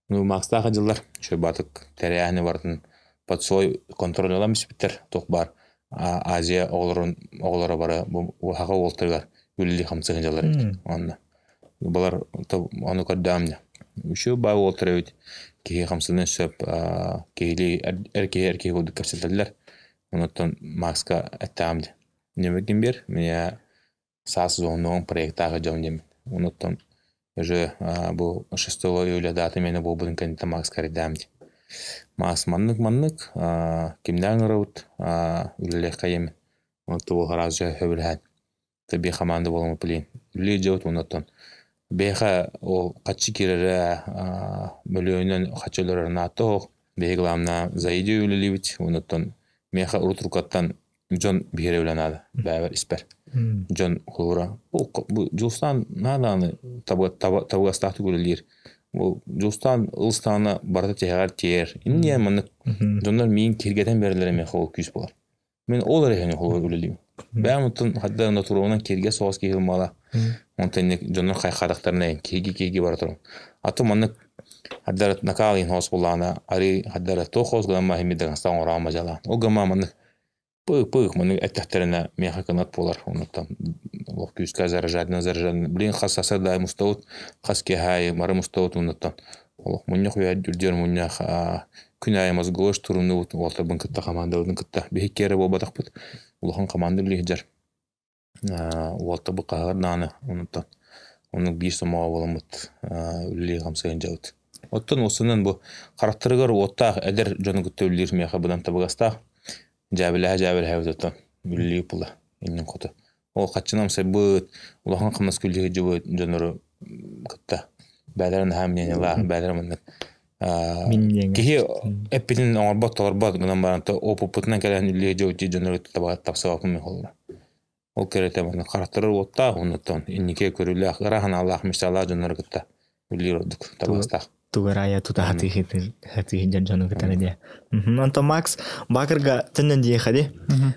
Ну, Макстаах дьыллар үчүгэй баатык тэрээһини барытын под свой контроль ылан испиттэр. Туох баар Азия оҕолорун оҕолоро бары бу саха уолтарыгар үлэлии хамсыы сылдьаллар эбит. Онно балар ону көрдөҕүм дьэ. Үчүгэй баа уолтар эбит. Киһи хамсыырын сөп киһилии эр киһи эр киһи курдук кэпсэтэллэр. Онуттан Макска эттэҕим дьэ. Нөмүргин биэр, меня саас зоннуон проектаах дьон диэммин. Онуттан уже бу 6 июля дата миэнэ буолбутун кэнниттэн Макска эрдэм дии. Маас маннык-маннык кимнээн ыҥырабыт үлэлиэххэ диэммин. Онтон бу сразу сөбүлэһэн биир хамаанда буоламмыт блин үлэлии дьиэбит оннуттан биһиэхэ ол хаччы киирэрэ мөлүйүөнүнэн хаччы өлөрөр наадата суох. Биһиги главное за идею үлэлиибит. Онуттан миэхэ урут рукаттан дьон биһирэбилэ наада бэйэбэр испэр. Дьон холобура бу Дьулустаан наада табыгастаахтык үлэлиир. Бу Дьулустаан ылыстаҕына барыта тиһэҕэр тиийэр. Инниэ маннык дьоннор миигин киһиргэтэн биэрэллэрэ миэхэ ол күүс буолар. Мин ол эрэ иһин холобура үлэлиибин. Бэйэм оттон хайдах натуралынан киһиргэ соҕус киһи ылмала. Онтон дьоннор хайхаатахтарына киһиги киһиги бара туран. А то маннык Хаддар накаалын хос булаана ари хаддара туох хос гынан химми дагаста оҥороон мажалаан. Ол гымма маннык пык-пык маннык эттэхтэринэ миэхэ кынат буолар. Онуттан олох күүскэ заряжательно заряжательно. Блин хас сарсыарда мустабыт, хас киэһэ аайы бары мустабыт онуттан олох мунньах үөһэ үрдүөр мунньах күн аайы мозговой штурмнуубут уолтарбын кытта хамаандабытын кытта биһикки эрэ буолбатахпыт. Улахан команда үлэлии сылдьар. Уолтарбыт хаһыар даҕаны онуттан оннук биир сомоҕо буоламмыт үлэлии хамсыйан дьабыт. Оттон уопсайынан бу харахтарыгар уоттаах эдэр дьону кытта үлэлиир миэхэ быдан табыгастаах. Дьээбэлэһэ-дьээбэлэһэбит оттон үлэлии була иннин хоту. Ол хаччынан амсайбыт, улахан хамнаска үлэлии сылдьыбыт дьоннору кытта бэйэлэрэ наһаа мнениелаах, бэйэлэрэ маннык киһи эппитин оҥорбот, толорбот гынан баран опыппытынан кэлэн үлэлии сылдьыбыт дьоннору кытта тапсыбаппын мин холобура. Ол кэриэтэ маннык харахтара уоттаах, оннуттан инники көрүүлээх, ыра санаалаах, мечталаах дьоннору кытта үлэлиир ордук табыгастаах. Тугар тута хатыыһы дьону кытары диэ. Онтон Макс Бакырга төннөн диэхэ ди.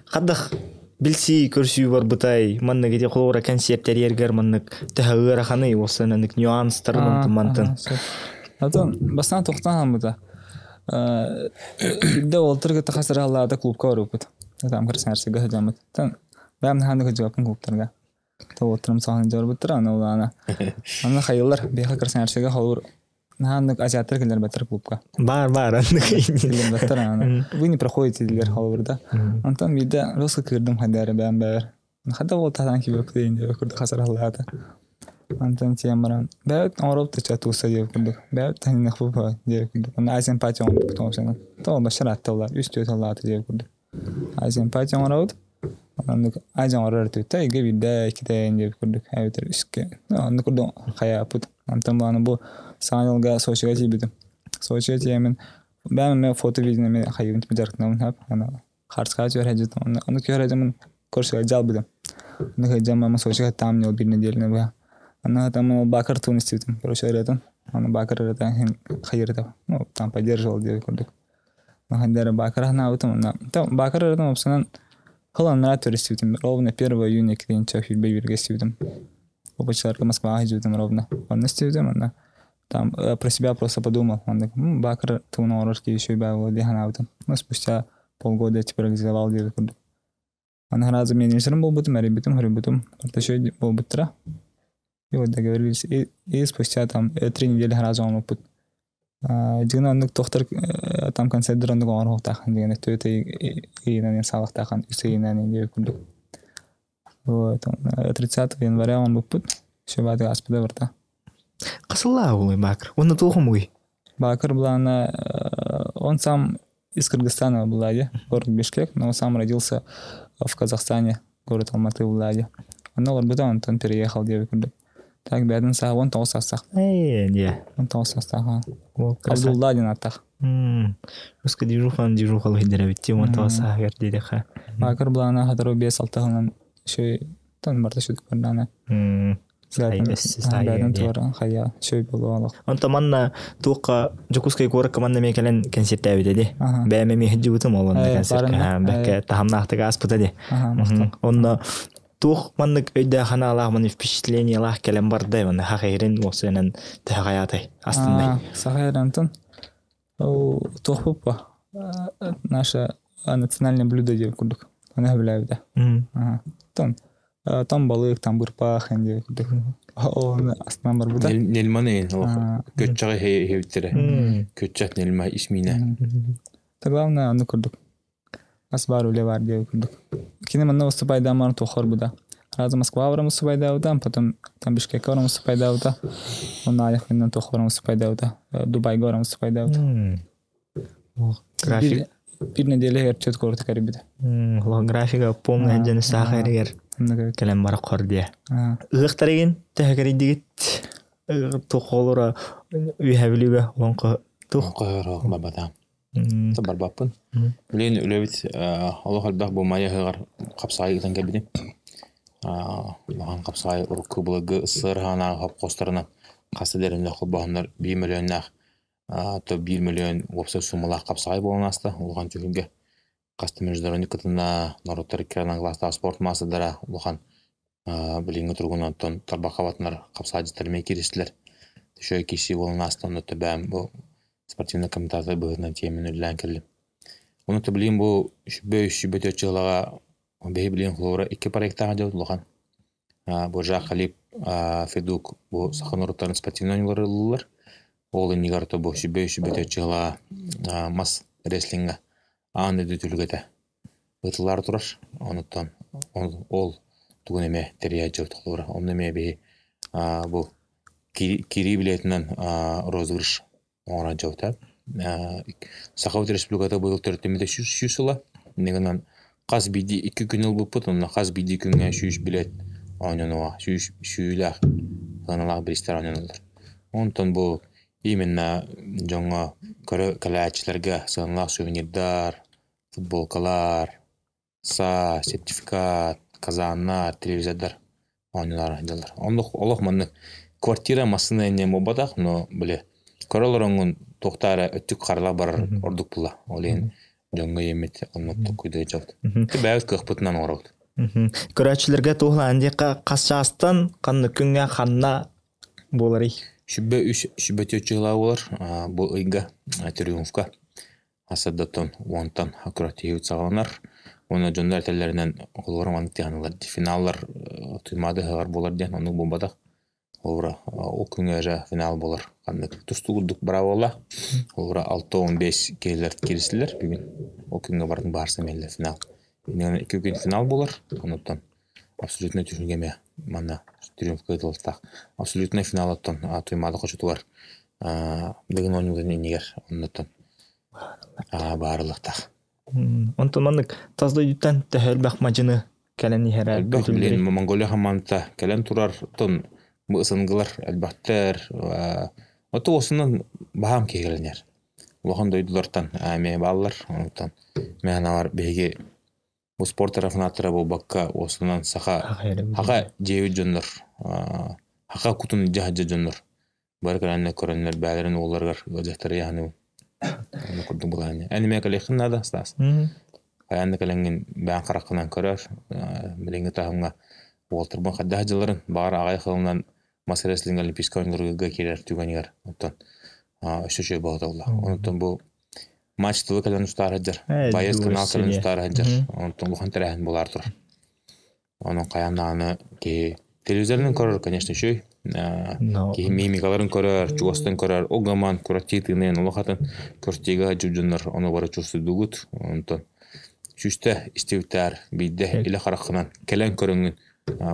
Хаддах билсии көрсүү барбытай, маннык ити холобура кэнсиэртэригэр маннык төһө ыараханый, уоссаннык нюанстарын онтун мантын. Атын бастаан тохтоон хаалбыта. Биирдэ уолтар кытта хас эрэ халлаата клубка барбыппыт. Там Красноярскайга сылдьаммыт. Бэйэм наһаа да кырдьыбаппын клубтарга. Уолтарым саҕана дьарбыттара, аны улаана. Аны хайыллар, биһиэхэ Красноярскайга холобур наһаа оннук азиаттар киллэрбэттэр клубка. Бар бар оннук. Киллэрбэттэр аны. Вы не проходите дииллэр холобур да. Онтон биирдэ жестко кыырдым хайда эрэ бэйэм бэйэр. Хата ол таһаан кибэппитин диэбит курдук хасараллаата. Онтон тиийэн баран бэйэбит оҥоробут да туусса диэбит курдук. Бэйэбит таһыннахпыт диэбит курдук. Онно Азиан пати оҥорбуппут оҥорсонон. То башар аттылар, үс түөрт аллаата диэбит курдук. Азиан пати оҥоробут. Оннук Азия оҥорор этибит ыйга биирдэ, иккитэ диэбит курдук. Эбэтэр үскэ. Оннук курдук хайааппыт. Онтон бааны бу Саҥа дьылга Сочига тиийбитим. Сочига тиийэммин бэйэм эмиэ фото-видео эмиэ хайыыбын дьарыктанабын сөп. Аны Харчыга түһэр онно ону түһэр дьоммун көрсө дьаалбытым. Ону сылдьан мама Сочига там не биир неделяны быһа. Аны там Бакар туун истибитим, короче ырыатын. Аны Бакар ырыата хайырыта, ну там поддерживал диэбит курдук. Хандара Бакар ханаабытым онно. Бакар ырыатын опсанан хыл аннара төр истибитим. Ровно 1 июня киринча хүрбэ бииргэ истибитим. Опачыларга Москваҕа сылдьыбытым ровно. Онно истибитим, онно там про себя просто подумал. Он такой, Бакар туун оҥорор киһи үчүгэй буолуо дии санаабытым. Но спустя полгода типа реализовал диэбит курдук. Аны сразу менеджерым буолбутум, эрийбитим, хоруйбутум. Орто үчүгэй буолбуттара. И вот договорились. И спустя там 3 недели сразу оҥорбуппут. Дьиҥин оннук тохтор там концерттер оннук оҥоруохтааххын диэн төрүт ыйынан саалахтааххын үс ыйынан диэбит курдук. Вот 30 января оҥорбуппут. Все баатыга ааспыта барыта. Хасыллаа улай Бакыр. Уонна туох омугуй? Бакыр былаана он сам из Кыргызстана была, город Бишкек, но он сам родился в Казахстане, город Алматы была. Онно олорбута, онтон переехал диэбит курдук. Так, бэйэтин сааһа 19 саастаах. Ээ, дьэ. 19 саастаах. Абдулла диэн ааттаах. Русский движухан движухалы хидеребит, 19 сааһыгар диэтэхэ. Бакыр былаана хатору 5-6 сылынан еще тон барда сүдүк бардаана. Бэйэтин туора хайа шөй буолуо. Онто манна туохха Дьокуускай куоракка манна эмиэ кэлэн кэнсиэртээбитэ ди. Бэйэм эмиэ сылдьыбытым ол онно концертка. Бэккэ таһымнаахтык ааспыта ди. Онно туох маннык өйдөөх ханаалаах маннык впечатлениелаах кэлэн бардай манна хахайрын уопсайынан төһө хайаатай астындай. Сахайрантан туох буппа наше национальное блюдо диэбит курдук. Аны сөбүлээбитэ. Тон там балык, там бырпаах диэбит курдук. Оны астынан барбыта. Нельманы көччөҕө хебиттере. Көччөт нельма исмине. Та главное аны курдук. Ас бар үлэ бар диэбит курдук. Кини манна выступайдаамар туоххор буда. Сразу Москва баран выступайдаабыта, потом там Бишкекке баран выступайдаабыта. Онно аайах туох баран выступайдаабыта. Дубайга баран выступайдаабыта. График. Биир неделя эрчет куораты кэрийбитэ. Графика полный дьэн саахарыгар кэлэн бара хор диэ. Ыһыахтарыгын төһө кэрийдигит? Туох олора үһэ бүлүүгэ олоҥхо туох Олоҥхо барбатаам. Барбаппын. Билигин үлэбит олох элбэх бу мае ыһыаҕар хапсаҕай ыытан кэлбитим. Улахан хапсаҕай урукку былыргы СССР хаанааҕы хопхуостарынан хас да дэриннээх холбоһоннор 1 мөлүйүөннээх то 1 мөлүйүөн уопсай суумалаах хапсаҕай буолан ааста улахан түһүлгэ. Хас да международный кытынна норуоттар икки класстаах спорт маастардара улахан билиҥҥи туругунан оттон тарбахха батынар хапсаҕайдьыттар эмиэ кииристилэр. Үчүгэй киирсии буолан ааста, онно бэйэм бу спортивнай комментатор быһыытынан тиэмэн үлэлээн кэллим. Ону билигин бу 103 дьыалаҕа биһи билигин холобура икки проектаах дьыл улахан. Бу Жак Халиб Федук бу саха норуоттарын спортивнай оонньуулары ыллылар. Ол иннигэр то бу 103 дьыалаҕа мас рестлингэ аан дойду түлүгэтэ ыытыллаары турар. Онуттан ол тугун эмэ тэрийээччи холобура. Онно эмиэ биһи бу киирии билиэтинэн розыгрыш оҥорон дьабыта. Сахабыт Республиката быйыл төрүттэммитэ 100 сыла. Иннигинэн хас биирдии икки күн ылбыппыт, онно хас биирдии күҥҥэ 100 билет оонньонуоҕа, 100 сүүлээх сыаналаах бириистэр оонньонуллар. Онтон бу именно дьоҥҥо көрө кэлээччилэргэ сыаналаах сувенирдар, футболкалар, саа, сертификат, казаннар, телевизордар оонньуулар сылдьаллар. Оннук олох маннык квартира массыына инньэ буолбатах, но били көрө олороҥҥун туохтаа эрэ өттүк харалаах барар ордук буолла. Ол иһин дьоҥҥо иэммит оннук толкуйдуу сылдьабыт. Бэйэбит кыахпытынан оҥоробут. Көрөөччүлэргэ туһулаан диэххэ хас чаастан ханнык күҥҥэ ханна буоларый? 103 104 чыһылаа буолар бу ыйга Триумфка Асадатон уонтан аккуративт саҕаланар уонна дьоннор этэллэринэн оҕолор маннык тыаһаналар финаллар Туймаада ыһыаҕар буолар диэн оннук буолбатах. Холобура ол күҥҥэ эрэ финал буолар. Ханнык тустуу курдук быраабыла. Холобура 6-15 киһилэр кииристилэр бүгүн. Ол күҥҥэ барытын баһаарсан иһэллэр финал. Иннинэ икки күн финал буолар. Онуттан абсолютно түһүлгэ эмиэ манна триумфка ыытыллыахтаах. Абсолютнай финал оттон Туймаада хочотугар Дыгын оонньууларын иннигэр оннуттан баарылыктаах. Онтон маннык тас дойдуттан төһө элбэх мадьыны кэлэн иһэрэ Элбэх билин Монголия хамаанда кэлэн турар оттон бу ысынгылар элбэхтэр ото осунан баһаам киһи кэлэн иһэр. Улахан дойдулартан эмиэ бааллар. Онтон мээнэ биһиги бу спорт тарафынааттара буолбакка уосунан саха хака дьиэбит дьоннор хака кутун дьаһадьа дьоннор бары кэлэннэр көрөннөр бээлэрин уолларыгар ыалдьыттары яһаныбын Ону курдук былаанньа. Эн эмиэ кэлиэххин наада, Стас. Хайаан да кэлэҥҥин бэйэҥ хараххынан көрөр, билиҥҥи таһымҥа уолтарбын хайдах дьылларын, баҕар аҕай хылынан мас рестлинг олимпийскай оонньууларга киирэр түгэнигэр оттон өссө үчүгэй буолла. Онтон бу матч тылы кэлэн устаары сылдьар, боец канал кэлэн устаары сылдьар, онтон улахан тэрээһин буолаары турар. Онон хайаан даҕаны киһи телевизорынан көрөр, конечно, үчүгэй. Киһи мимикаларын көрөр, чугастан көрөр, ол гаман кураттыы тыыныан олох атын квартираҕа сылдьар дьоннор ону бары чувствуйдугут. Онтон сүүстэ истибиттээр биирдэ илэ хараххынан кэлэн көрөҥҥүн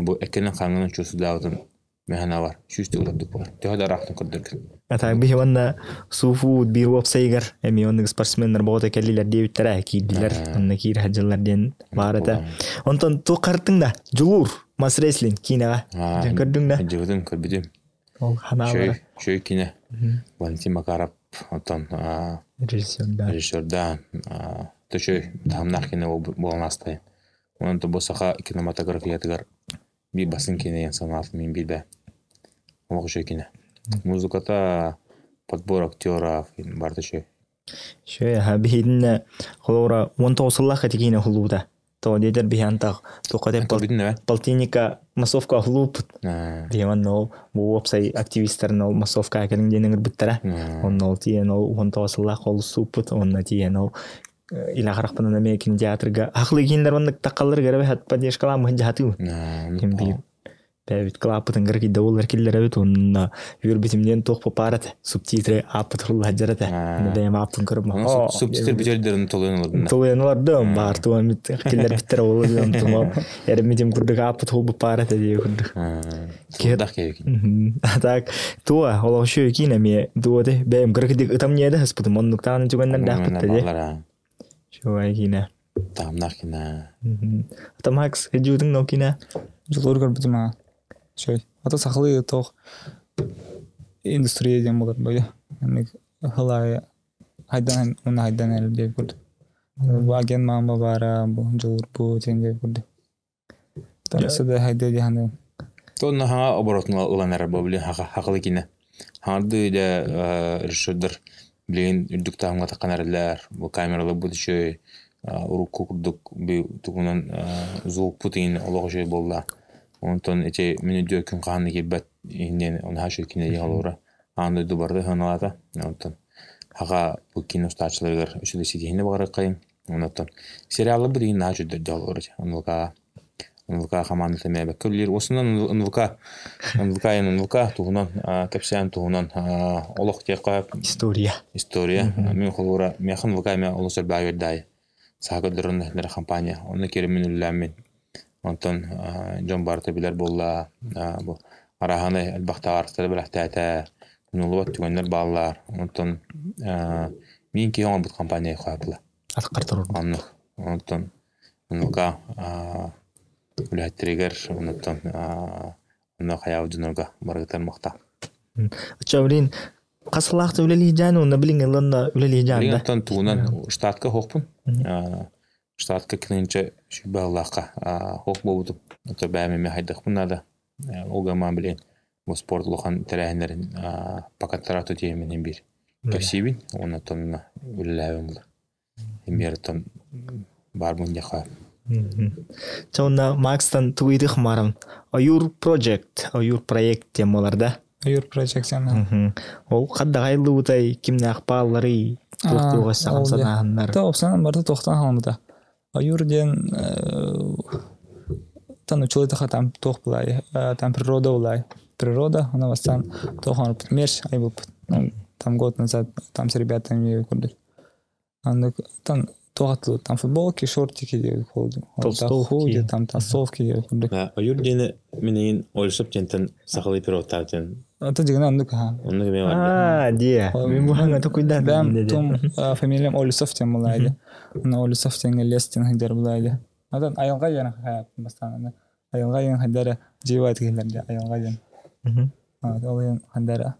бу эккинэн-хааҥҥынан чувствуйдаабытын Мэхэнэ сүүс төгүл ордук буолар. Төһө да ыраахтан көрдөргүн. А биһи уонна Суфу биир уопсайыгар эмиэ оннук спортсменнар боҕото кэллилэр диэбиттэрэ киирдилэр. Онно киирэ сылдьаллар диэн баар этэ. Онтон туох хартыҥ да Дьулуур мас рестлинг киинэҕэ. Дьэн көрдүҥ да? Дьыбытым көрбүтүм. Ол ханаалара. Шөй киинэ. Валентин Макаров оттон режиссердаан. Режиссердаан төчөй таһымнаах киинэ буолан аастайын. Онон бу саха кинематографиятыгар биир бастыҥ киинэ санаатын мин билбэ. Олох үчүгэй киинэ. Музыката, подбор актеров барыта үчүгэй. Үчүгэй аха биһиитинэ холобура 19 сыллаах ити киинэ уһуллубута. Тоҕо диэтэр биһи антах туохха полтинника массовка уһуллубуппут. Биһи манна ол бу уопсай активистарын ол массовка кэлиҥ диэн ыҥырбыттара. Онно ол тиийэн ол 19 сыллаах олус сууппут. Онно тиийэн ол илэ харахпынан эмиэ кинотеатрга ахлы кииннэр оннук таххаллар эбэһэт поддержкалааммыт дьаһатыы ким биир бэйэбит кылааппытын кыра кийдэ буоллар киллэрэбит уонна үөрбүтүм диэн туох попаар этэ субтитры ааппыт суруллаһдьар этэ бэйэм ааппын көрөм субтитр бүтэрдэрин толуйан олордум толуйан олордум баар туоммит киллэрбиттэр ол эреммитим курдук ааппыт холбут паар этэ дии курдук Киһи киһи. Так, туа, олох үчүгэй киин эмиэ дуоте бэйэм кыра кидик ытам ньиэдэ хаспытым оннуктаан түгэннэр даахпыт дии. Үчүгэй киинэ. Таамнаах киинэ. Ата Макс, хэдьуутуҥ но киинэ? Дьулуур көрбүтүм аа. Үчүгэй. Ата сахалыы туох индустрия диэн буолар бойо. Эмик хылаайы хайдан уонна хайдан эрэр диэбит курдук. Бу агент маама баара, бу дьулуур бу диэн диэбит курдук. Тонна хаҥа оборотун ылан эрэр бу билин хахалы кине. Хаҥардыы дэ режиссердар билигин үрдүк таһымҥа таххан эрэллэр. Бу камералар бу үчүгэй урукку курдук тугунан звукпут иһин олох үчүгэй буолла. Онтон ити мин өйдүө күн хаһан да киирбэт иһин диэн наһаа үчүгэй кинэ диэн холобура. Аан дойду барыта сыаналаата. Онтон хаха бу киин устааччыларыгар үчүгэй ситиһиини баҕарыаххайын. Онтон сериаллар билигин наһаа үчүгэйдэр олорор. НВК НВК хамаандата мээбэккэ үлэлиир. Уосунан НВК НВК НВК туһунан кэпсээн туһунан олох диэххэ История. История. Мин холуура миэхэ НВК эмиэ олус элбэҕи биэрдэ Саха көрдөрөн компания. Онно киирэммин үлэлээммин. Онтон дьон барыта билэр буолла. Бу арааһынай элбэх табаарыстары бэлэхтээтэ. Умнуллубат түгэннэр бааллар. Онтон мин киһи оҥорбут компания хаапыла. Атаххар турурбут. Оннук. Онтон онука үлэһиттэригэр онуттан онно хайаабыт дьоннорго барыгытар махта. Оччо блин хас сылаахта үлэлиһдьээн уонна билин ылланна үлэлиһдьээн Билигин да. оттон тугунан штатка хоһпун. Штатка кининчэ сүүрбэ сыллаахха хоһ буолбутум. Ото бэйэм эмиэ хайдахпын наада. Ол гамаан билигин бу спорт улахан тэрээһиннэрин пакаттара тутиэмин иһин биир кэпсиибин. Уонна оттон үлэлээбин була. Эмиэ оттон баар мунньахха. Чэ уонна Макстан тугу ыйытыах маарам. Ойуур Project, ойуур проект диэн буолар да? Ойуур Project диэн. Ол хаддаҕай ыллыбытай, кимнээх баалларый, туох туоҕа саҕан санааһыннар. Та опсанан барыта туохтан хаалбыта. Ойуур диэн тан училытаха там туох булай, там природа булай. Природа, она бастан туох оҥорбут мерч айбыппыт. Там год назад там с ребятами курдук. Аны там туох атылы там футболки, шортики диэбит холдум. Толстовки. Там толстовки диэбит курдук. Ойуур диэни мин эйин Ольсоп диэнтэн сахалыы переводтаабыт диэн. Ата дьигинэ оннук аха. Оннук эмиэ барда. Аа, дие. Мин бу токуйдаан. Бэм тум фамилиям Олесов диэн булаайды. Аны Олесов диэҥҥэ лес диэн сылдьар булаайды. Атын айылҕа диэн хаайаппын бастаан. Айылҕа диэн хайдара дьиэбэ киһилэр айылҕа диэн. Ол иһин хайдара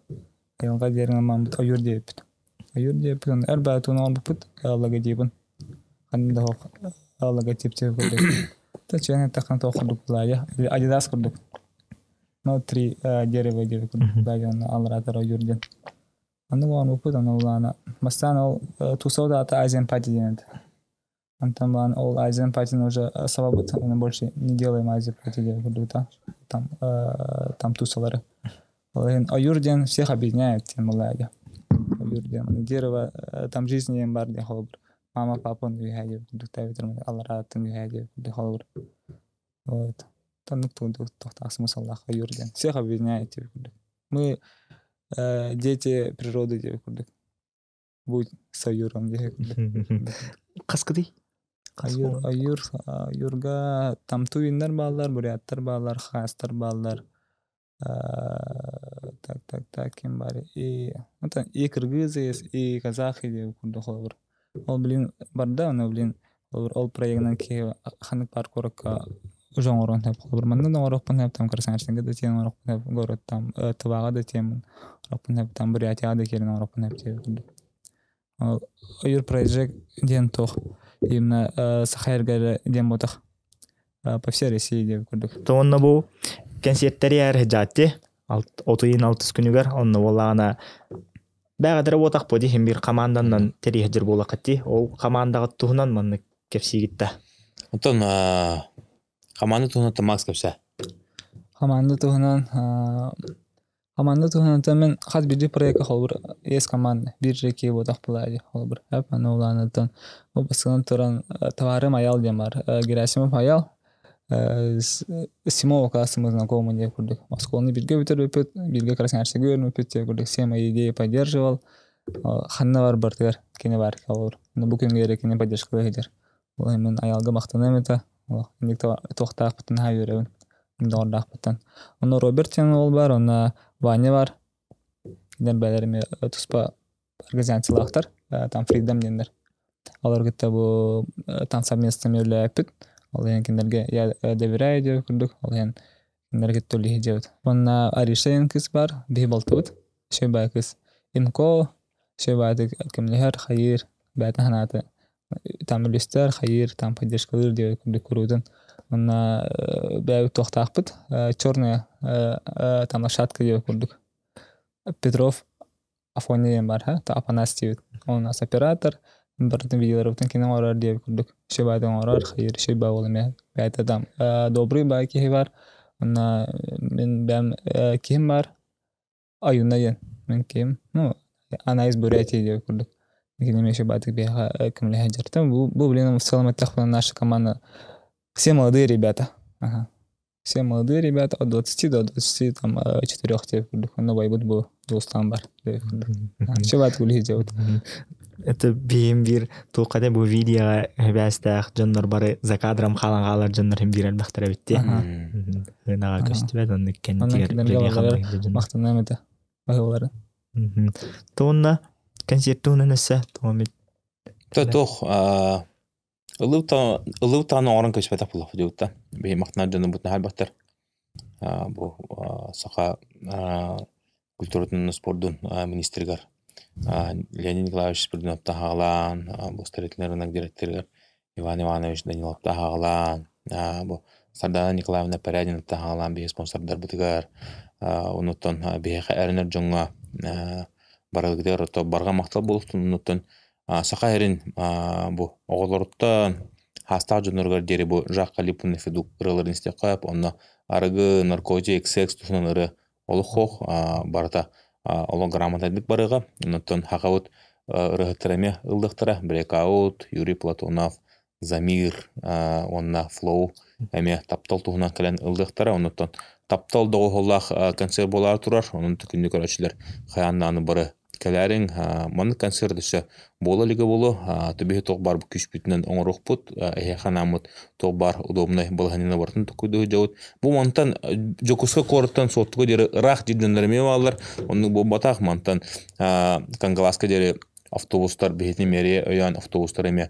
айылҕа диэриҥ аммаммыт ойуур диэбиппит. Ойуур диэбиппит эр баатыгын оҥорбуппут логотибын. Ханна да суох логотип диэбит курдук. Та чиэн эттэххинэ туох курдук булаайа. Адидас курдук. Ну, три дерева диэбит курдук булаайа онно аллараатар ойуур диэн. Оннук оҥорбуппут ону улаана. Бастаан ол тусов даата Азиан Пати диэн этэ. Онтон баан ол Азиан Патины уже сабабыт, мы больше не делаем Азия Пати диэн курдук там, там тусалары. Ол иһин ойуур диэн всех объединяет диэн булаайа. Ойуур диэн дерево там жизнь диэн бар диэн холобур. Мама папа үһээ диэн курдук тээбитэр алларааттан үһээ диэн курдук холобур. Вот. Таннык тугунтук тохтаах смысллаах ойуур диэн. Всех объединяет диэн курдук. Мы дети природы диэн курдук. Будь с ойууром диэн курдук. Хаскытый? Ойуур, ойуур, ойуурга там туиннар бааллар, буряттар бааллар, хаастар бааллар. Так, так, так, ким бар. И, это и кыргызы есть, и казахи диэн курдук холобур. Ол блин барда, но блин холобур ол проегынан киһи ханнык паар куоракка уже оҥоруон сөп холобур манна да оҥоруохпун сөп там Красноярскайга да тиийэн оҥоруохпун сөп город там Тываҕа да тиийэн оҥоруохпун сөп там Бурятияҕа да киирэн оҥоруохпун сөп диэбит курдук. Ол ойуур проект диэн туох именно Саха эргэрэ диэн буотах по всей России диэбит курдук. Онно бу кэнсиэртэри эр дьаатти отуйун алтыс күнүгэр онно буоллаҕына бэҕэдэрэ буотах бу дии биир команданан тэрийэдьир буоллаххытти ол командаҕыт туһунан маннык кэпсиигит да. Оттон команда туһунан Макс кэпсээ. Команда туһунан команда туһунан мен хас биирдии проекка холобур есть команда биир реки буотах булаайы холобур эп аны улаанаттан бу басынан туран товарым аял диэн бар Герасимов аял с седьмого класса мы знакомы диэн курдук оскуоланы бииргэ бүтэрбиппит бииргэ Красноярскайга үөрэммиппит диэн курдук все мои идеи поддерживал ханна бар бартыгар кини бар холобур бу күҥҥэ эрэ кини поддержкалыы сылдьар ол иһин мин аялга махтаныам этэ инник туохтаахпыттан наһаа үөрэбин доҕордоохпуттан онно Роберт диэн уол бар онно Ваня бар кинилэр бэйэлэрэ эмиэ туспа организациялаахтар там Freedom диэннэр олор кытта бу там совместно үлэлээппит ол иһин кинилэргэ я доверяю диэбит курдук ол иһин кинилэр кытта үлэлиһи диэбит уонна Ариша диэн кыыс бар биһи балтыбыт үчүгэй баай кыыс Имко үчүгэй баайдык көмөлөһөр хайыыр бэйэтин санаата там үлүстэр хайыыр там поддержкалыыр диэбит курдук куруутун уонна бэйэбит туохтаахпыт черная там лошадка диэбит курдук Петров Афоня диэн бар ха Афанас диэбит он у нас оператор барытын видеоларбытын кини оҥорор диэбит курдук үчүгэй баайдык оҥорор хайыыр үчүгэй баай уол эмиэ бэйэтэ там добрый баай киһи бар уонна мин бэйэм киһим бар Аюна диэн. Мин ким? Ну, она из Бурятии диэбит курдук. Кини еще баатык биһиэхэ көмөлөһө дьарыктан. Бу, блин, в целом эттэхпинэ, наша команда все молодые ребята. Ага. Все молодые ребята от 20 до 24 диэбит курдук. Онно байбыт бу Дьулустаан бар диэбит курдук. Все баатык үлэһит дьабыт. Это биһим биир туоххата бу видеоҕа эбээстээх дьоннор бары за кадром хаалан хаалар дьоннор биир элбэхтэр эбит Ынаҕа көстүбэт оннук кэнтигэр махтаныам этэ баһылары. Туонна концерт туһунан өссө туомит. Туох ылыы тааны оҥорон көспөтөх буолуох дьыбытта. Биһи махтанар дьонубут наһаа Бу саха культуратын спордун министригэр Леонид Николаевич Спиридонов таһаалаан, бу строительный рынок директорыгар Иван Иванович Данилов таһаалаан, бу Сардана Николаевна Порядина таһаалаан биһи спонсордарбытыгар, онуттан биһиэхэ эрэнэр дьоҥҥо барылгытыгар барҕа махтал буолуохтун, онуттан Саха сирин бу оҕолоруттан хаастаах дьонноругар диэри бу Жак Халипун Федук ырыаларын истиэххэ, онно арыгы, наркотик, секс туһунан ырыа олох суох, барыта олох грамотнайдык барыаҕа. Онтон Хахабыт ырыаһыттара эмиэ ыллыахтара. Breakout, Юрий Платонов, Замир уонна Flow эмиэ таптал туһунан кэлэн ыллыахтара. Онуттан таптал доҕуһуоллаах концерт буолаары турар. Онон күндү көрөөччүлэр хайаан даҕаны бары кэлээриҥ. Маннык концерт өссө буола илигэ буолуо. Түбүһү туох баар күүспүтүнэн оҥоруохпут. Эһиэхэ анааммыт туох баар удобнай балаһанньаны барытын токуйдуу сылдьабыт. Бу мантан Дьокуускай куораттан Суоттуга диэри ыраах диир дьоннор эмиэ бааллар. Оннук буолбатах. Мантан Кангалааска диэри автобустар биһитин мэрия өйөөн автобустар эмиэ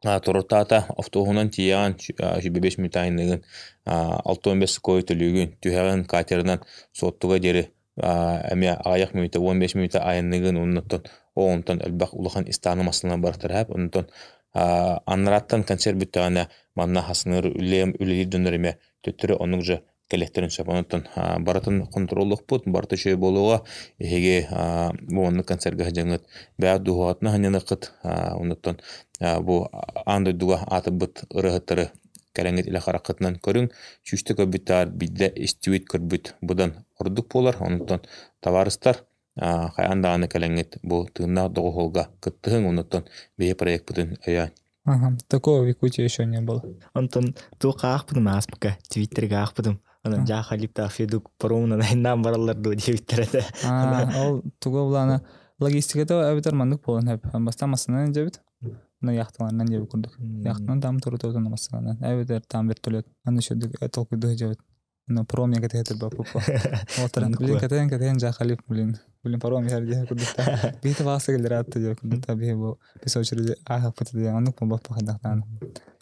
туруттаата. Автобуһунан тиийэҕин 25 мүнүүтэ айанныгын 65 кой төлүүгүн түһэҕин катерынан Суоттуга диэри эмиэ аҕыйах мүнүүтэ 15 мүнүүтэ айанныгын оннуттан онтон элбэх улахан истааны массыына барытар һэп онтон аннарааттан концерт бүттэҕинэ манна хасыныыр үлэлиир дьоннор эмиэ төттөрү оннук же кэлиэхтэрин сөп. Онтон барытын хонтуруоллуохпут, барыта үчүгэй буолуоҕа. Эһиги бу оннук концерга сылдьаҥҥыт бэйэ дууһаҕытынан сынньаныаххыт. Оннуттан бу аан дойдуга аатырбыт ырыаһыттары кэлэҥҥит илэ хараххытынан көрүҥ. Сүүстэ көрбүттээр биирдэ истибит көрбүт быдан ордук буолар. Онтон табаарыстар хайаан даҕаны кэлэҥҥит бу тыыннаах доҕуһуолга кыттыһыҥ. Оннуттан биһи проекпытын өйөөн. Ага, такого в Якутии еще не было. Онтон туохха аахпытым ааспыкка, Твиттергэ аахпытым. Онон Жаа Халиптаах Федук паромунан айаннаан бараллар дуо диэбиттэр этэ. Ол тугу булаана логистиката эбэтэр маннык буолан сөп. Бастаан массыынанан дьэбит, но яхталарынан диэбит курдук. Яхтанан там турутуотун массыынанан, эбэтэр там вертолет. Аны шүрдүк толкуйдуу дьэбит. Но паром я кэтэһэ турбаппыт. Олтаран, блин, кэтэһэн кэтэһэн Жаа Халип, блин, блин, паром иһэр диэн курдук. Биһи табаасы кэллэр аатта диэн курдук. Биһи бу без очереди ааһаппыт диэн оннук буолбаппа хайдахтаан.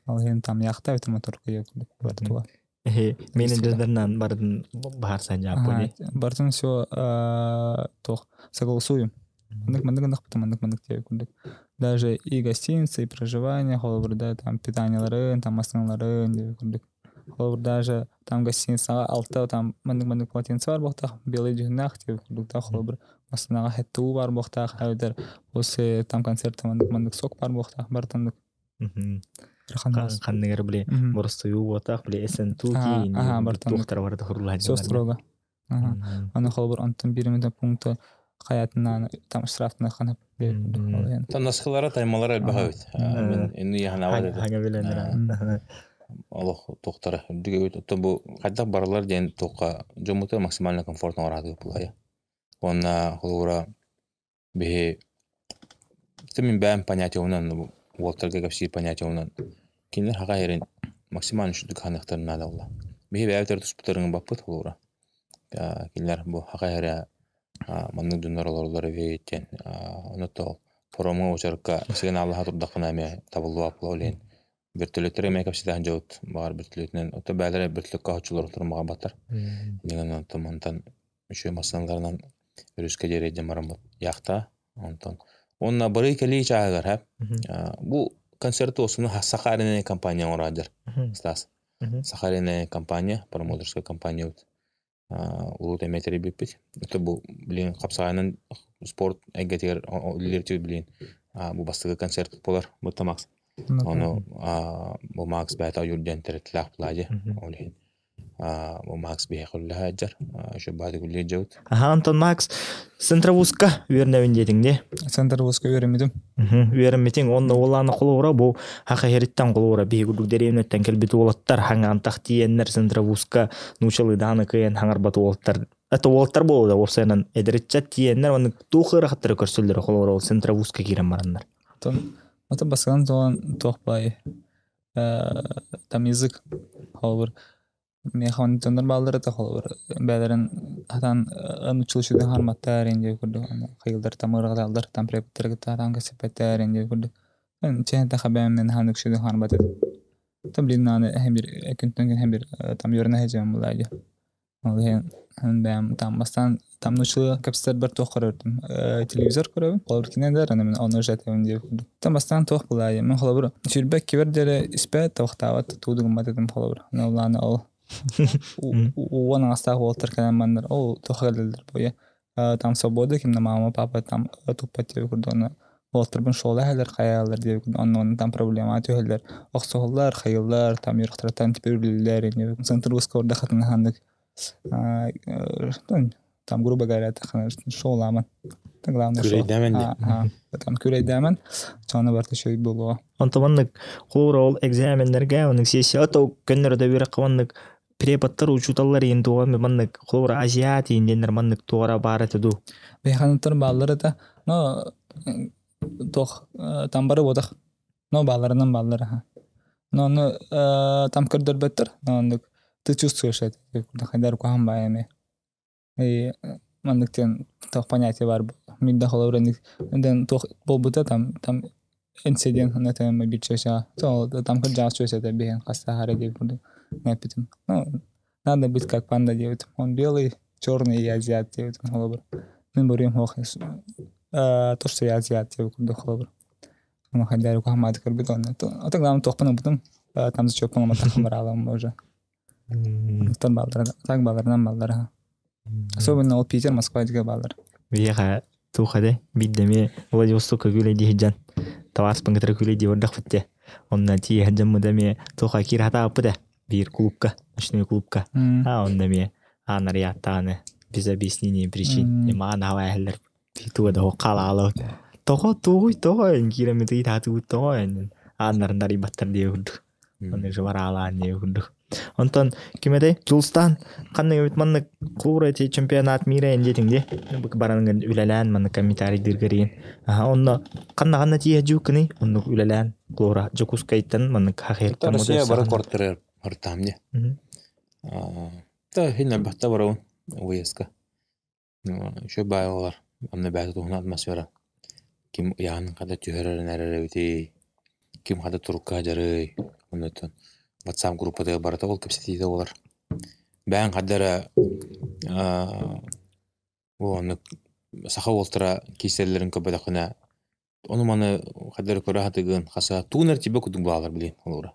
Ол иһин там яхта эбэтэр моторка диэн курдук бартуга. Менеджердарынан бардын баһарсан жааппы Бартын все туох согласуем. Маннык маннык ынахпыт маннык маннык диэн курдук. Даже и гостиница, и проживание, холобур, да, там питаниеларын, там массыналарын диэн курдук. Холобур, даже там гостиницаҕа алта там маннык-маннык полотенце бар буолтах, белый дьүһүннээх диэбит курдуктаах, холобур, массыынаҕа хэттэ уу баар буолтаах, эбэтэр после там концерта маннык-маннык сок баар буолтаах, барытыннык. Ханныгар били боростуйуу буотах, били СНТУ туохтара барыта хурулаһан. Все строго. Аны холобур онтон биир пункта хаятынан там штрафтына ханап Наскылара таймалара элбэх эбит. Мен инни яханабат этим. Хаҥа билэн Олох туохтара үрдүк эбит. Оттон бу хайдах баралар диэн туохха дьоммутугар максимально комфортно оҥораатыбыт булайа. Уонна холобура биһи мин бэйэм понятиебынан уолтарга кэпсиир понятиебынан кинилэр хаха иһэрин максимально үрдүк ханыахтарын наада буолла. Биһи бэйэбит туспутарын баппыт холобура. Кинилэр бу хаха иһэрэ маннык дьоннор олороллор эбит диэн онно паромҥа уочарка сигналлаһа турдаххына эмиэ табыллыбат буолуо диэн вертолеттары эмиэ кэпсэтэн дьабыт баҕар вертолетинэн ото бэйэлэрэ вертолекка оччолор турумаҕа Дигэн онтон мантан үчүгэй массыыналарынан өрүскэ диэри дьэ бараммыт яхта онтон уонна барыы кэлии чааһыгар һэ бу концерты осуну Саха Арена компания оҥороодьар Стас Саха Арена компания промоутерская компания урут эмиэ тэрийбиппит. Это бу билигин хапсаҕайынан спорт эйгэтигэр үлэлиир билигин бу бастакы концерт буолар бутта Макс. Ону бу Макс бэйэтэ ойуур диэн тэрилтэлээх буолаа дии. Ол иһин. Макс биһиэхэ үлэлэһэ сылдьар, Шубааты үлэлиир дьабыт. Аха, Антон Макс Центровузка үөрэнэбин диэтиҥ дии. Центровузка үөрэммитим. Үөрэммитиҥ уонна уолаана холобура бу хаха иһэриттэн холобура биһи курдук дэриэбинэттэн кэлбит уолаттар хаҥаантах тиийэннэр Центровузка нуучалыыдааны кыайан хаҥарбат уолаттар это уолаттар буолуо да уопсайынан эдэриччат тиийэннэр маннык туох ыарахаттары көрсөллөрө холобура ол Центровузка киирэн бараннар. Оттон ото басынан туох туох баай там язык холобур миэхэ дьоннор бааллар этэ холобур бэйэлэрин сатаан нууччалыы харматтар ин диэки курдук хайылдар там ырҕаталлар там преподтары кытта сатаан кэпсэппэттэр ин диэки курдук чээн таха бэйэмнэн хаан үксүдүн харбат этим там блин нааны эһэм бир күнтэн күн эһэм бир там үөрэнэ сылдьабын булаа дии. Ол иһин бэйэм там бастаан там нууччалыы кэпсэтэрбэр туох көрөрдүм телевизор көрөбүн холобур кинэ да эрэнэбин ону уже этэбин диэбит курдук. Там бастаан туох булаайым мин холобур сүүрбэ иккибэр диэри испэт табахтаабат туу да гыммат этим холобур ол ол уон аҥастаах уолаттар кэлэн маннар ол туохха кэлэллэр буойа там свобода кимна мама папа там туппат диэбит курдук ону уолаттарбын школа иһэллэр хайааллар диэбит курдук онно онно там проблема түһэллэр охсуһаллар хайыллар там үөрэхтэриттэн теперь үлэлииллэр центр выскорда хатынаһаннык там грубо говоря шоуламан главное Күрэйдээмэн дии. Там күрэйдээмэн соны барта үчүгэй буолуо. Онто маннык холобура ол экзаменнэргэ оннук сессия то көннөрө да үөрэххэ маннык преподтар учууталлар иин туга маннык холобура азиат иин диэннэр маннык туора баар этэ дуу. Бэйханыттар бааллар этэ. Но туох там бары буотах. Но бааларынан бааллар аха. Но ону там көрдөрбөттөр. Но оннук ты чувствуешь это. Хайдар куһаҕан баайа эмиэ. И маннык диэн туох понятие баар мин да холобура туох буолбута там там инцидент это биир чөсө там кырдьаҕас чөсө этэ биһиэн хастаһаара диэбит курдук эппитим. Ну надо быть как панда диэбитим. Он белый, черный и азиат диэбитим холобур. Мин буруйум суох то, что я азиат диэбит курдук холобур. Ону хайдары куһамааты көрбүт онно. Ото главное туохпун ылбытым. Там зачёппун ылбатахпын бараалам уже. Оттон бааллара, так бааларынан бааллара. Особенно ол Питер, Москва дигэ бааллар. Биһиэхэ туох этэй биирдэ эмиэ Владивостокка күлэй дии сылдьан табаарыспын кытары күлэй дии бардахпыт дии. Онно тиийэ сылдьаммыт эмиэ туохха киирэ сатаабыппыт ээ биир клубка, ночной клубка. А онно эмиэ аан арыйааттаҕына без объяснения причин маан аһа эһэллэр туга да хаалаалабыт. Тоҕо тугуй тоҕо эн киирэммит ыйытаатыбыт тоҕо эн ааннарын арыйбаттар диэ курдук. Онно же бараалаан диэ курдук. Онтон ким этэй? Дьулустаан ханнык эбит маннык куура эти чемпионат мира эн диэтиҥ дии. Баран үлэлээн маннык комментарийдыыргар иин. Аха онно ханна-ханна тиийэ дьууккуный? Оннук үлэлээн куура Дьокуускайтан маннык хахыйыттан Россия бары кортары ортаам дии. Та хин элбэхтэ барабын выездка. Үчүгэй баайы оҕолор онно бэйэтэ туһунан атмосфера ким ыйааһынын хата түһэрэрин эрэр эбитий, ким хата турукка сылдьарый, оннуттан WhatsApp группатыгар барыта ол кэпсэтиитэ буолар. Бэйэҥ хайда эрэ оннук саха уолтара киирсэллэрин көрбөтөххүнэ ону-маны хайда эрэ көрө сатыыгын, хаса тугун эрэ тиийбэт курдук бааллар билигин холобура.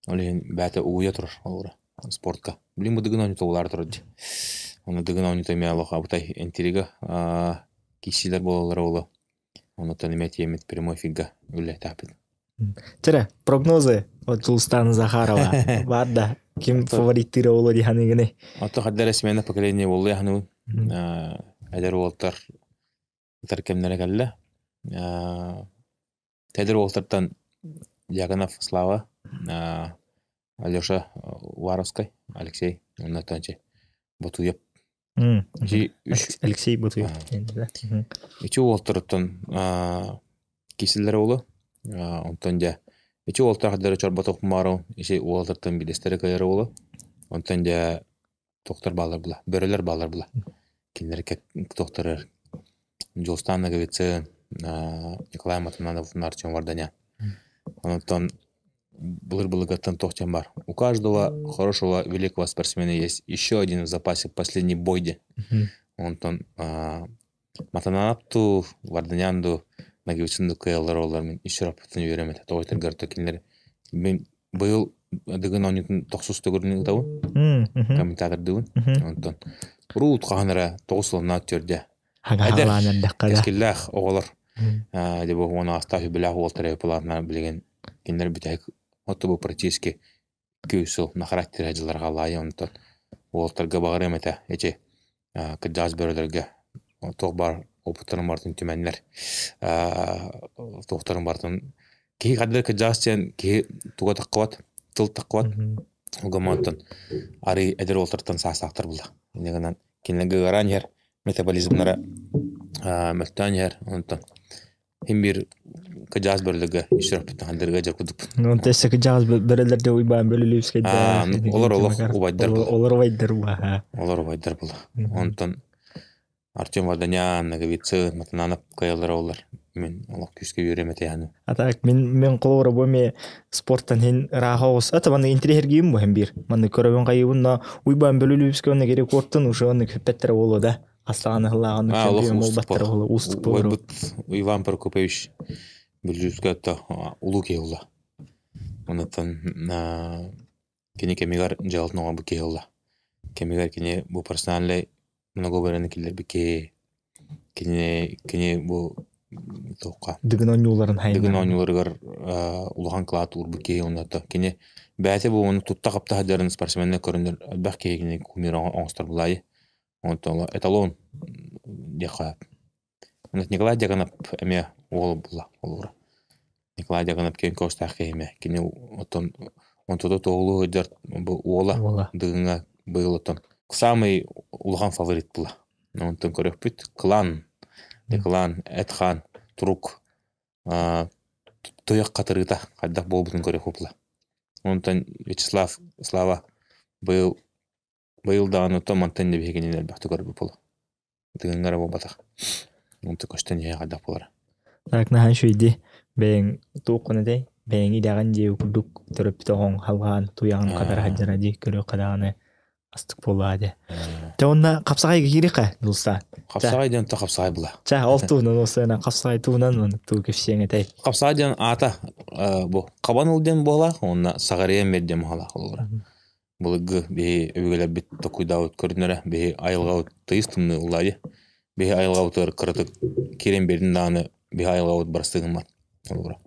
Ол иһин бэйэтэ угуйа турар холобура спортка. Билигин бу Дыгын оонньуута улаара турар дии. Ону Дыгын оонньуута эмиэ олох абытай интрига киирсиилэр буолаллара буолуо. Онуттан эмиэ тиэммит прямой эфирга үлэлээтэхпит. Чэрэ, прогнозы от Дьулустаана Захарова баар да ким фавориттыыра буолуо дии саныыгыный? Ото хайда эрэ смена поколения буолуо саныыбын. Эдэр уолаттар ытар кэмнэрэ кэллэ. Эдэр уолаттартан Дьяконов Слава, Алеша Уваровскай, Алексей, оннуттан Ботуев. Алексей Ботуев. Ити уолаттарыттан кисиллэрэ уолу. Онтон дьэ ити уолаттар чорботох маару ити уолаттартан биирдэстэрэ кыайар уолу. Онтон дьэ тохтор бааллар була, бөрөлөр бааллар була. Кинилэр тохторор Дьулустаан Ноговицын, Николай Матананов, Артем Варданян. Онтон былыр-былыргаттан туох диэн баар. У каждого хорошего великого спортсмена есть еще один в запасе последний бой диэн. Онтон Матананов дуу, Варданян дуу, Ноговицын дуу кыайаллар олор мин ис сүрэхпиттэн үөрүөм этэ. Тоҕо этэргэр кинилэр мин быйыл Дыгын оонньуутун тохсус төгүрүн ыытабын, комментатордыыбын. Онтон уруут хаһан эрэ тоҕус сылынан түөрдэ. Эдэр, кэскиллээх оҕолор. Дьэ бу уон аастаах үбүлээх уолтар эпилаатынан билигин кинилэр бүтэһик оттубу практически күүс сыл на характер дьылларга лаайа онтон Уолаттарга баҕарыам этэ ити кырдьаҕас бөрөлөргө туох баар опыттарын барытын түмэннэр туохтарын барытын киһи хардары кырдьаҕас диэн киһи туга таххыбат, тыл таххыбат. Угамааттан арый эдэр уолаттартан саастаахтар була. Инньэ гынан кинилэргэ ыараан иһэр метаболизмнара мөлтөөн иһэр. Онтон Син биир кыдьаас бөрөлөргө үс сүрэхпиттэн халларга дьэ курдукпун. Ну, тэссе кыдьаас бөрөлөрдө уйбаан Аа, бөлүлүүскэйдээх олор олох убайдар була. Олор убайдар була. Олор убайдар була. Онтон Артем Варданян, Наговицын, Матананов кыайаллара олар. Мин олох күүскэ үөрүөм этэ яны. А так мин холобура бу эми спорттан хин ырааха оҕус. Ата манны интириэһиргиим бу хин биир. Манны көрөбүн хайыбын но уйбаан бөлүлүүскэ онно рекордтун уже онно күппэттэрэ буолуо да. Хастаҕаны хыллааҕын А, олох чемпион уустук буолбаттара буолар. буолуо уустук буолар. Убайбыт Иван Прокопьевич Бүлүүскэ улуу киһи буолла. Онуттан кини кэмигэр дьыалатын оҥорбут киһи буолла. Кэмигэр кини бу профессиональнай многоборьены киллэрбит киһи. Кини бу туохха Дыгын оонньууларын Дыгын хайыннаран. оонньууларыгар улахан кылаат уурбут киһи онно кини бэйэтэ бу ону тутта хапта сылдьарын спортсменнар көрөннөр элбэх киһи кини кумир оҥостор булаайы. Онтон эталон диэххэ Николай Дьяконов эмиэ уол буолла холобура. Николай Дьяконов киэҥ көҕүстээх киһи эмиэ. Кини оттон онтото туоһулуу сылдьар бу уола Уола. Дыгыҥҥа быйыл оттон самый улахан фаворит буолла. Онтон көрүөхпүт Клан, Клан, Эт-Хаан, Турук туйах хатырыыта хайдах буолбутун көрүөхпүт буолла. Онтон Вячеслав Слава быйыл быйыл даҕаны оттон мантан да биһигини элбэхтик көрбүт буолла. Дыгыҥҥа эрэ буолбатах. Онто көстөн иһэ хайдах буолара. Так наһаа үчүгэйди бэйэҥ туоххун этэй бэйэҥ идэҕин дии курдук төрөппүт оҕоҥ халҕаан туйаҕын хатара сылдьара дии көрүөххэ даҕаны астык буоллаҕа дии. Дьэ уонна хапсаҕайга киириэххэ Дулса. Хапсаҕай диэн то хапсаҕай була. Чэ ол туһунан ол хапсаҕай туһунан маннык тугу кэпсиэҥ этэй? Хапсаҕай диэн аата бу хабан ыл диэн буолаах уонна саҕарыйан бэр диэн буолаах олора. Былыргы биһи өбүгэлэрбит токуйдаабыт көрүнэрэ биһи айылҕабыт тыйыс тымныы улаайы. Биһи айылҕабытыгар кыратык киирэн биэрдин даҕаны биһи айылҕабыт барыстыы гыммат олора.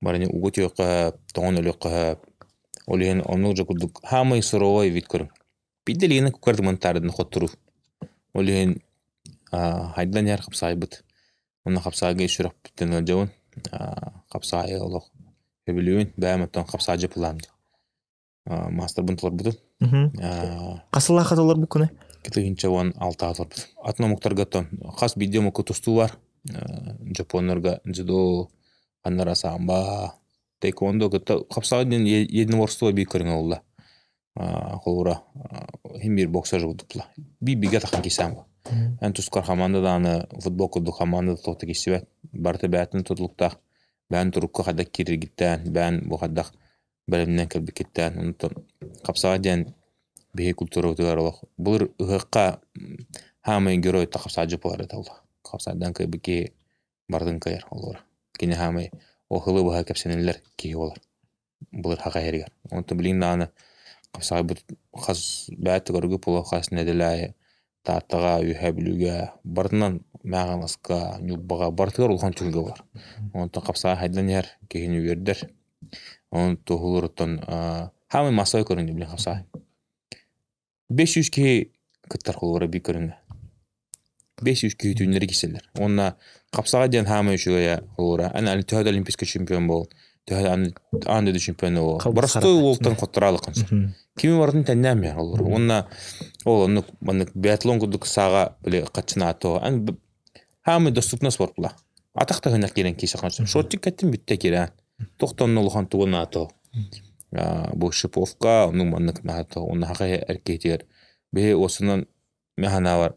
Барыны угу түөххэ, тоҥон өлүөххэ ол иһин оннук же курдук хаамай суровой вид көрүҥ. Биирдэ илиинэн куккардымын таардын хотторуу. Ол иһин хайдан иһэр хапсаайбыт. Онно хапсаайга сүрэхпиттэн ыалдьабын. Хапсаайы олох сөбүлүүбүн. Бэйэм оттон хапсаайдьы пылаам. Маастарбын толорбутум. Хасылаахха толорбуккуна? 2016 толорбутум. Атын омуктарга оттон хас биирдии омукка тустуу бар. Дьоппуоннарга дзюдо, ханнара самбо, таэквондо кытта хапсаҕай диэн единоборство биир көрүҥэ буолла. Холобура, иһин биир бокса курдук Биир-бииргэ тахсан киирсээн Эн тускар хамаанда даҕаны футбол курдук хамаанда да туох да киирсибэт. Барыта бэйэтин тутулуктаах. Бэйэн турукка хайдах киирэргиттээн, бэйэн бу хайдах бэлэмнэн кэлбиккиттээн. Онтон хапсаҕай диэн биһиги культурабытыгар олох былыр ыһыахха хаамай герой хапсаҕайдьыт буолар этэ ол. Хапсаҕайдаан кыайбыт киһи барытын кыайар олоро. Кини хаамай ол сылы быһа кэпсэниллэр киһи буолар. Былыр хаха иһэригэр. Онтон билигин даҕаны хапсаҕайбыт хас бэйэт көргө буолуо хас нэдиэлэ аайы Тааттаҕа, Үөһээ Бүлүүгэ барытынан Мэҥэ-Хаҥаласка, Ньурбаҕа барытыгар улахан түһүлгэ буолар. Онтон хапсаҕай хайдан иһэр, киһини үөрдэр. Онон туоһулууруттан хаамай массовай көрүҥ билин хапсаҕай. 500 киһи кыттар холобура биир көрүҥҥэ. 500 киһи түүннэри киирсэллэр. Уонна хапсаҕай диэн хаамай үчүгэйэ холобура эн төһө да олимпийскай чемпион буол, төһө да аан дойду чемпиона буол. Боростуой уолтан хотторо алыккын сөп. Кими барытын тэннээн биэр холобура. Уонна ол оннук маннык биатлон курдук сааҕа били хаччынаато эн хаамай доступна спорт була. Атах таһынар киирэн киирсэххин сөп. Шортик кэттин бүттэ киирэн. Тохтонно улахан тугун аато. Бу шиповка, оннук маннык наато, онно хаха эркиһитигэр биһи уосунан механаабар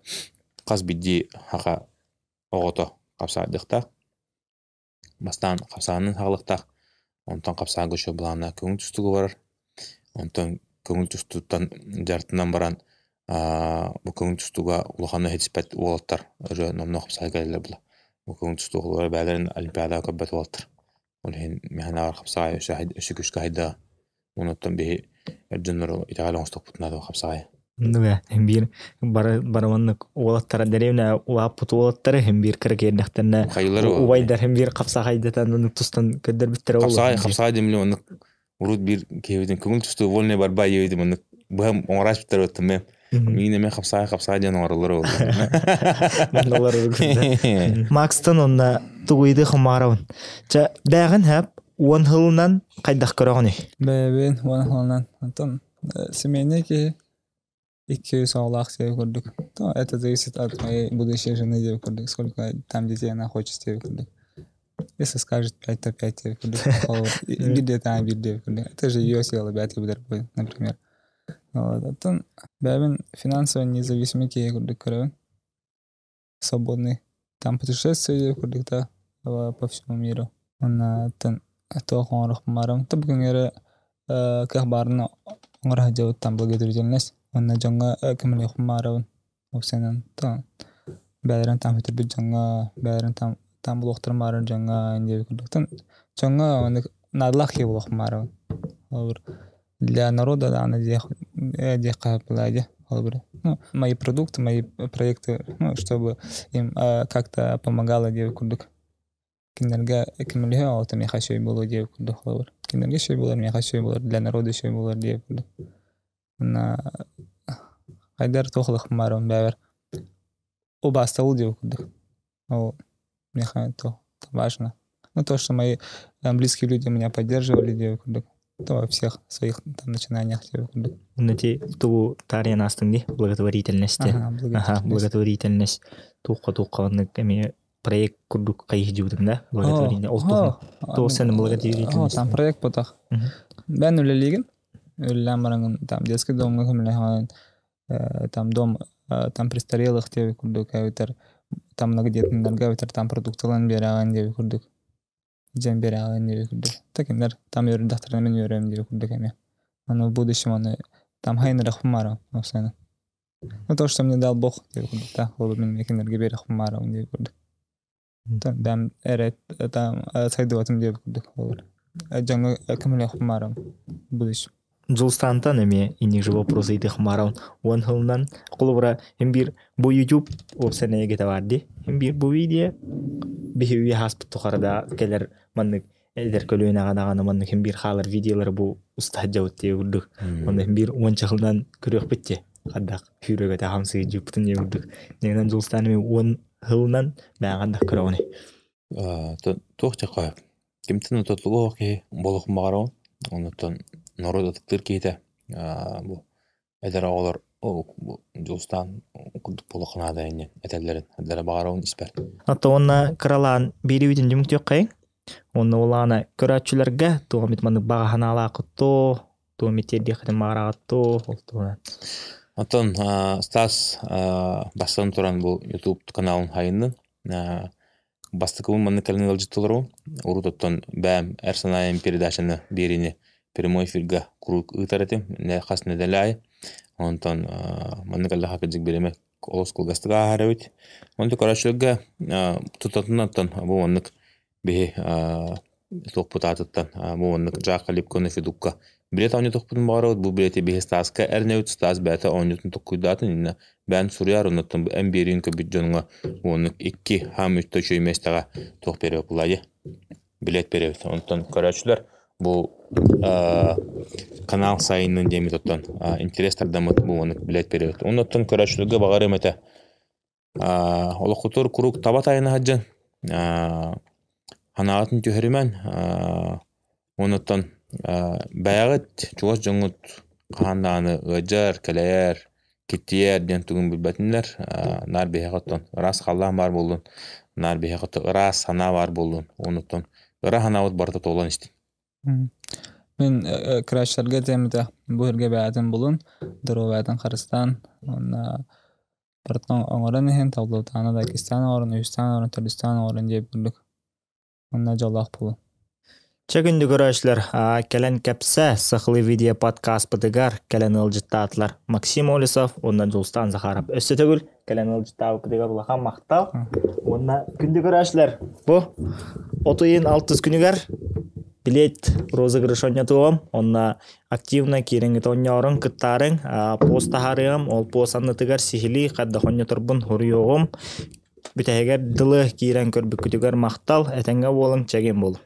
хас биирдии хаха оҕото хапсаайдыахтаах. Бастаан хапсаанын хаалыктаах. Онтон хапсааҥҥа үчүгэй былааннаах көҥүл тустууга барар. Онтон көҥүл тустууттан дьарыктанан баран бу көҥүл тустууга улаханнык ситиспэт уолаттар уже номнуо хапсаайга кэлэллэр буолла. Бу көҥүл тустуу оҕолоро бэйэлэрин олимпиадаҕа көрбөт уолаттар. Ол иһин механаабар хапсаҕай өссө күүскэ хайда. Онуттан биһи эр дьоннору итэҕэл оҥостуохпут наада хапсаҕай. Ну биир бары бараманнык уолаттара дэриэбинэ улааппыт уолаттары хим биир кыра киэрдэхтэринэ убайдар хим биир хапсаҕайдатан оннук тустан көрдөрбүттэрэ Хапсаҕай хапсаҕай диэмили оннук урут биир киһибитин көҥүл тустуу вольная борьба диэбитим оннук быһам оҥораачпыттар оттон мен. Миин эме хапсаай хапсаай диэн оҥороллор ол. Макстан онна тугуйды хомаарабын. Ча бэҕин хэп уон хылынан хайдах көрөҕүнүй? Бэйэбин уон хылынан. Онтон семейный киһи 200 оҕолоох диэбит курдук. То это зависит от моей будущей жены диэбит курдук. Сколько там детей она хочет диэбит курдук. Если скажет 5, то 5 диэбит курдук. Биир там биир диэбит курдук. Это же ее сила, бэйэтэ билэр будет, например. Вот. Оттон бэйэбин финансово независимый киһи курдук көрөбүн. Свободный. Там путешествие диэбит курдук да по всему миру. Уонна оттон туох оҥоруохпун баарым. То бүгүн эрэ кыах баарына оҥоро сылдьабыт там благотворительность. Уонна дьоҥҥо көмөлөһүөхпүн баарабын. Уопсайынан то бэйэлэрин там сүтэрбит дьоҥҥо, бэйэлэрин там там булуохтарын баарар дьоҥҥо диэбит курдук. Дьоҥҥо маннык наадалаах киһи буолуохпун баарабын. Холобур, для народа даҕаны диэх диэххэ сөп дии. Холобур, ну, мои продукты, мои проекты, ну, чтобы им как-то помогало диэбит курдук. Кинилэргэ көмөлөһө ол миэхэ үчүгэй буолуо диэбит курдук холобур. Кинилэргэ үчүгэй буолар, миэхэ үчүгэй буолар, для народа үчүгэй буолар диэбит курдук. Уонна хайдар туох ылыахпын баарабын бэйэбэр убаастабыл диэбит курдук. Ол миэхэ то важно. Ну, то, что мои близкие люди меня поддерживали диэбит курдук. То во всех своих там начинаниях диэбит курдук. Ити тугу таарыйан аастыҥ дии благотворительность. Ага, благотворительность. Туохха-туохха оннук эмиэ проект курдук хайыһдьыбытым да благотворительность. Ол туһун. Туох сен благотворительность. Там проект потах. Бэн үлэлиигин. Үлэлээн бараҥын там детский домҥа көмөлөһөҕүн, там дом там престарелых диэбит курдук эбэтэр там многодетныйдарга эбэтэр там продукталарын биэрэҕин диэбит курдук. Дьэн биэрэҕин диэбит курдук. Такиннар там үөрдэхтэринэ мин үөрөм диэбит курдук эмиэ. Аны в будущем аны там хайынырахпын баарым опсайынан. Ну то, что мне дал Бог диэбит курдук да, ол мин кинилэргэ биэрэхпин баарым диэбит курдук. Бэм эрэ там сайдыбатым диэбит курдук болар. Дьоҥҥо көмөлөөхпүн баарым в будущем. Дьулустаантан эмиэ инник же вопрос ыйытыах маарабын. Уон сылынан холобура һин биир бу YouTube уопсай эйгэтэ баар дии. Һин биир бу видео биһи үйэ ааспыт тухары да кэлэр маннык эдэр көлүөнэҕэ даҕаны маннык һин биир хаалар видеолары бу уста сылдьабыт дии курдук. Онно һин биир уонча сылынан көрүөхпүт дии. Хайдах сүүрүгэтэ хамсыы дьыыппытын дии курдук. Дьиҥинэн Дьулустаан эмиэ уон сылынан бээҕин да көрөҕүнүй. Туох диэххэ кимтэн утутулуох киһи буолуохпун баҕарабын. Оннуттан норуот ытыктыыр киһитэ бу эдэр оҕолор бу Дьулустаан курдук буолуохха наада иннин этэллэрин эрдэрэ баҕарабын испэр. Оттон уонна кыралаан биири бүтүн түмүктүөххэйиҥ. Уонна улаана көрөөччүлэргэ туох эмит маннык баҕа санаалааххыт дуо, туох эмит тиэрдиэххитин баҕараҕыт дуо, ол туһунан. Оттон Стас бастан туран бу YouTube каналын хайыннын. Бастакыбын маннык кэлин ыалдьыттыларым. Урут оттон бэйэм Эр санаайым передачаны биэриини прямой эфирга куруук ыытар этим. Хас нэдэлэ аайы. Онтон маннык эллэхэ кырдьык бириэмэ олус кылгастык ааһар эбит. Онтон көрөөччүлэргэ тутатынан бу маннык биһи туохпут аатыттан бу маннык Жака Липкону Федукка билет оонньотохпутун баҕарабыт. Бу билети биһи Стаска эрнэбит. Стас бэйэтэ оонньуутун толкуйдаатын иннэ бэйэн суруйар оннуттан эн биэриин көрбүт дьоҥҥо уоннук икки хаам үттэ үчүгэй миэстэҕэ туох биэрэбит булаайы билет биэрэбит. Онтон көрөөччүлэр бу канал сайыннын диэммит оттон интерес тардаммыт бу маннык билет биэрэбит. Оннуттан көрөөччүлэргэ баҕарыам этэ олоххутугар куруук таба тайана сылдьан санааҕытын түһэримэн онуттан бэйэҕит чугас дьоҥҥут хаһан даҕаны ыалдьар, кэлэйэр, киттийэр диэн тугун билбэтиннэр наар биһиэхэ оттон ыраас халлаан баар буоллун, наар биһиэхэ ыраас санаа баар буоллун, онуттан ыра санаабыт барыта туолан истин. Мин кырааччыларга этиэм этэ, бу сиргэ бэйэтин булун, доруобуйатын харыстаан уонна барытын оҥорон иһин толлуутааны да иккистээн оҥорон, үһүстээн оҥорон, төрдүстээн оҥорон диэбит курдук. Уонна дьоллоох буолун. Чэ күндү көрөөччүлэр, кэлэн кэпсэ Сахалыы видео подкаспытыгар кэлэн ыалдьыттаатылар Максим Олесов уонна Дьулустаан Захаров. Өссө төгүл кэлэн ыалдьыттаабыккытыгар улахан махтал. Уонна күндү көрөөччүлэр, бу от ыйын алтыс күнүгэр билет розыгрыш оонньотуом, онно активно киирэҥҥит оонньоорун, кыттаарыҥ, пост таһаарыам, ол пост аннытыгар сиһилии хайдах оонньоторбун суруйуоҕум. Бүтэһигэр дылы киирэн көрбүккүтүгэр махтал, этэҥҥэ буолуҥ, чэгиэн буолуҥ.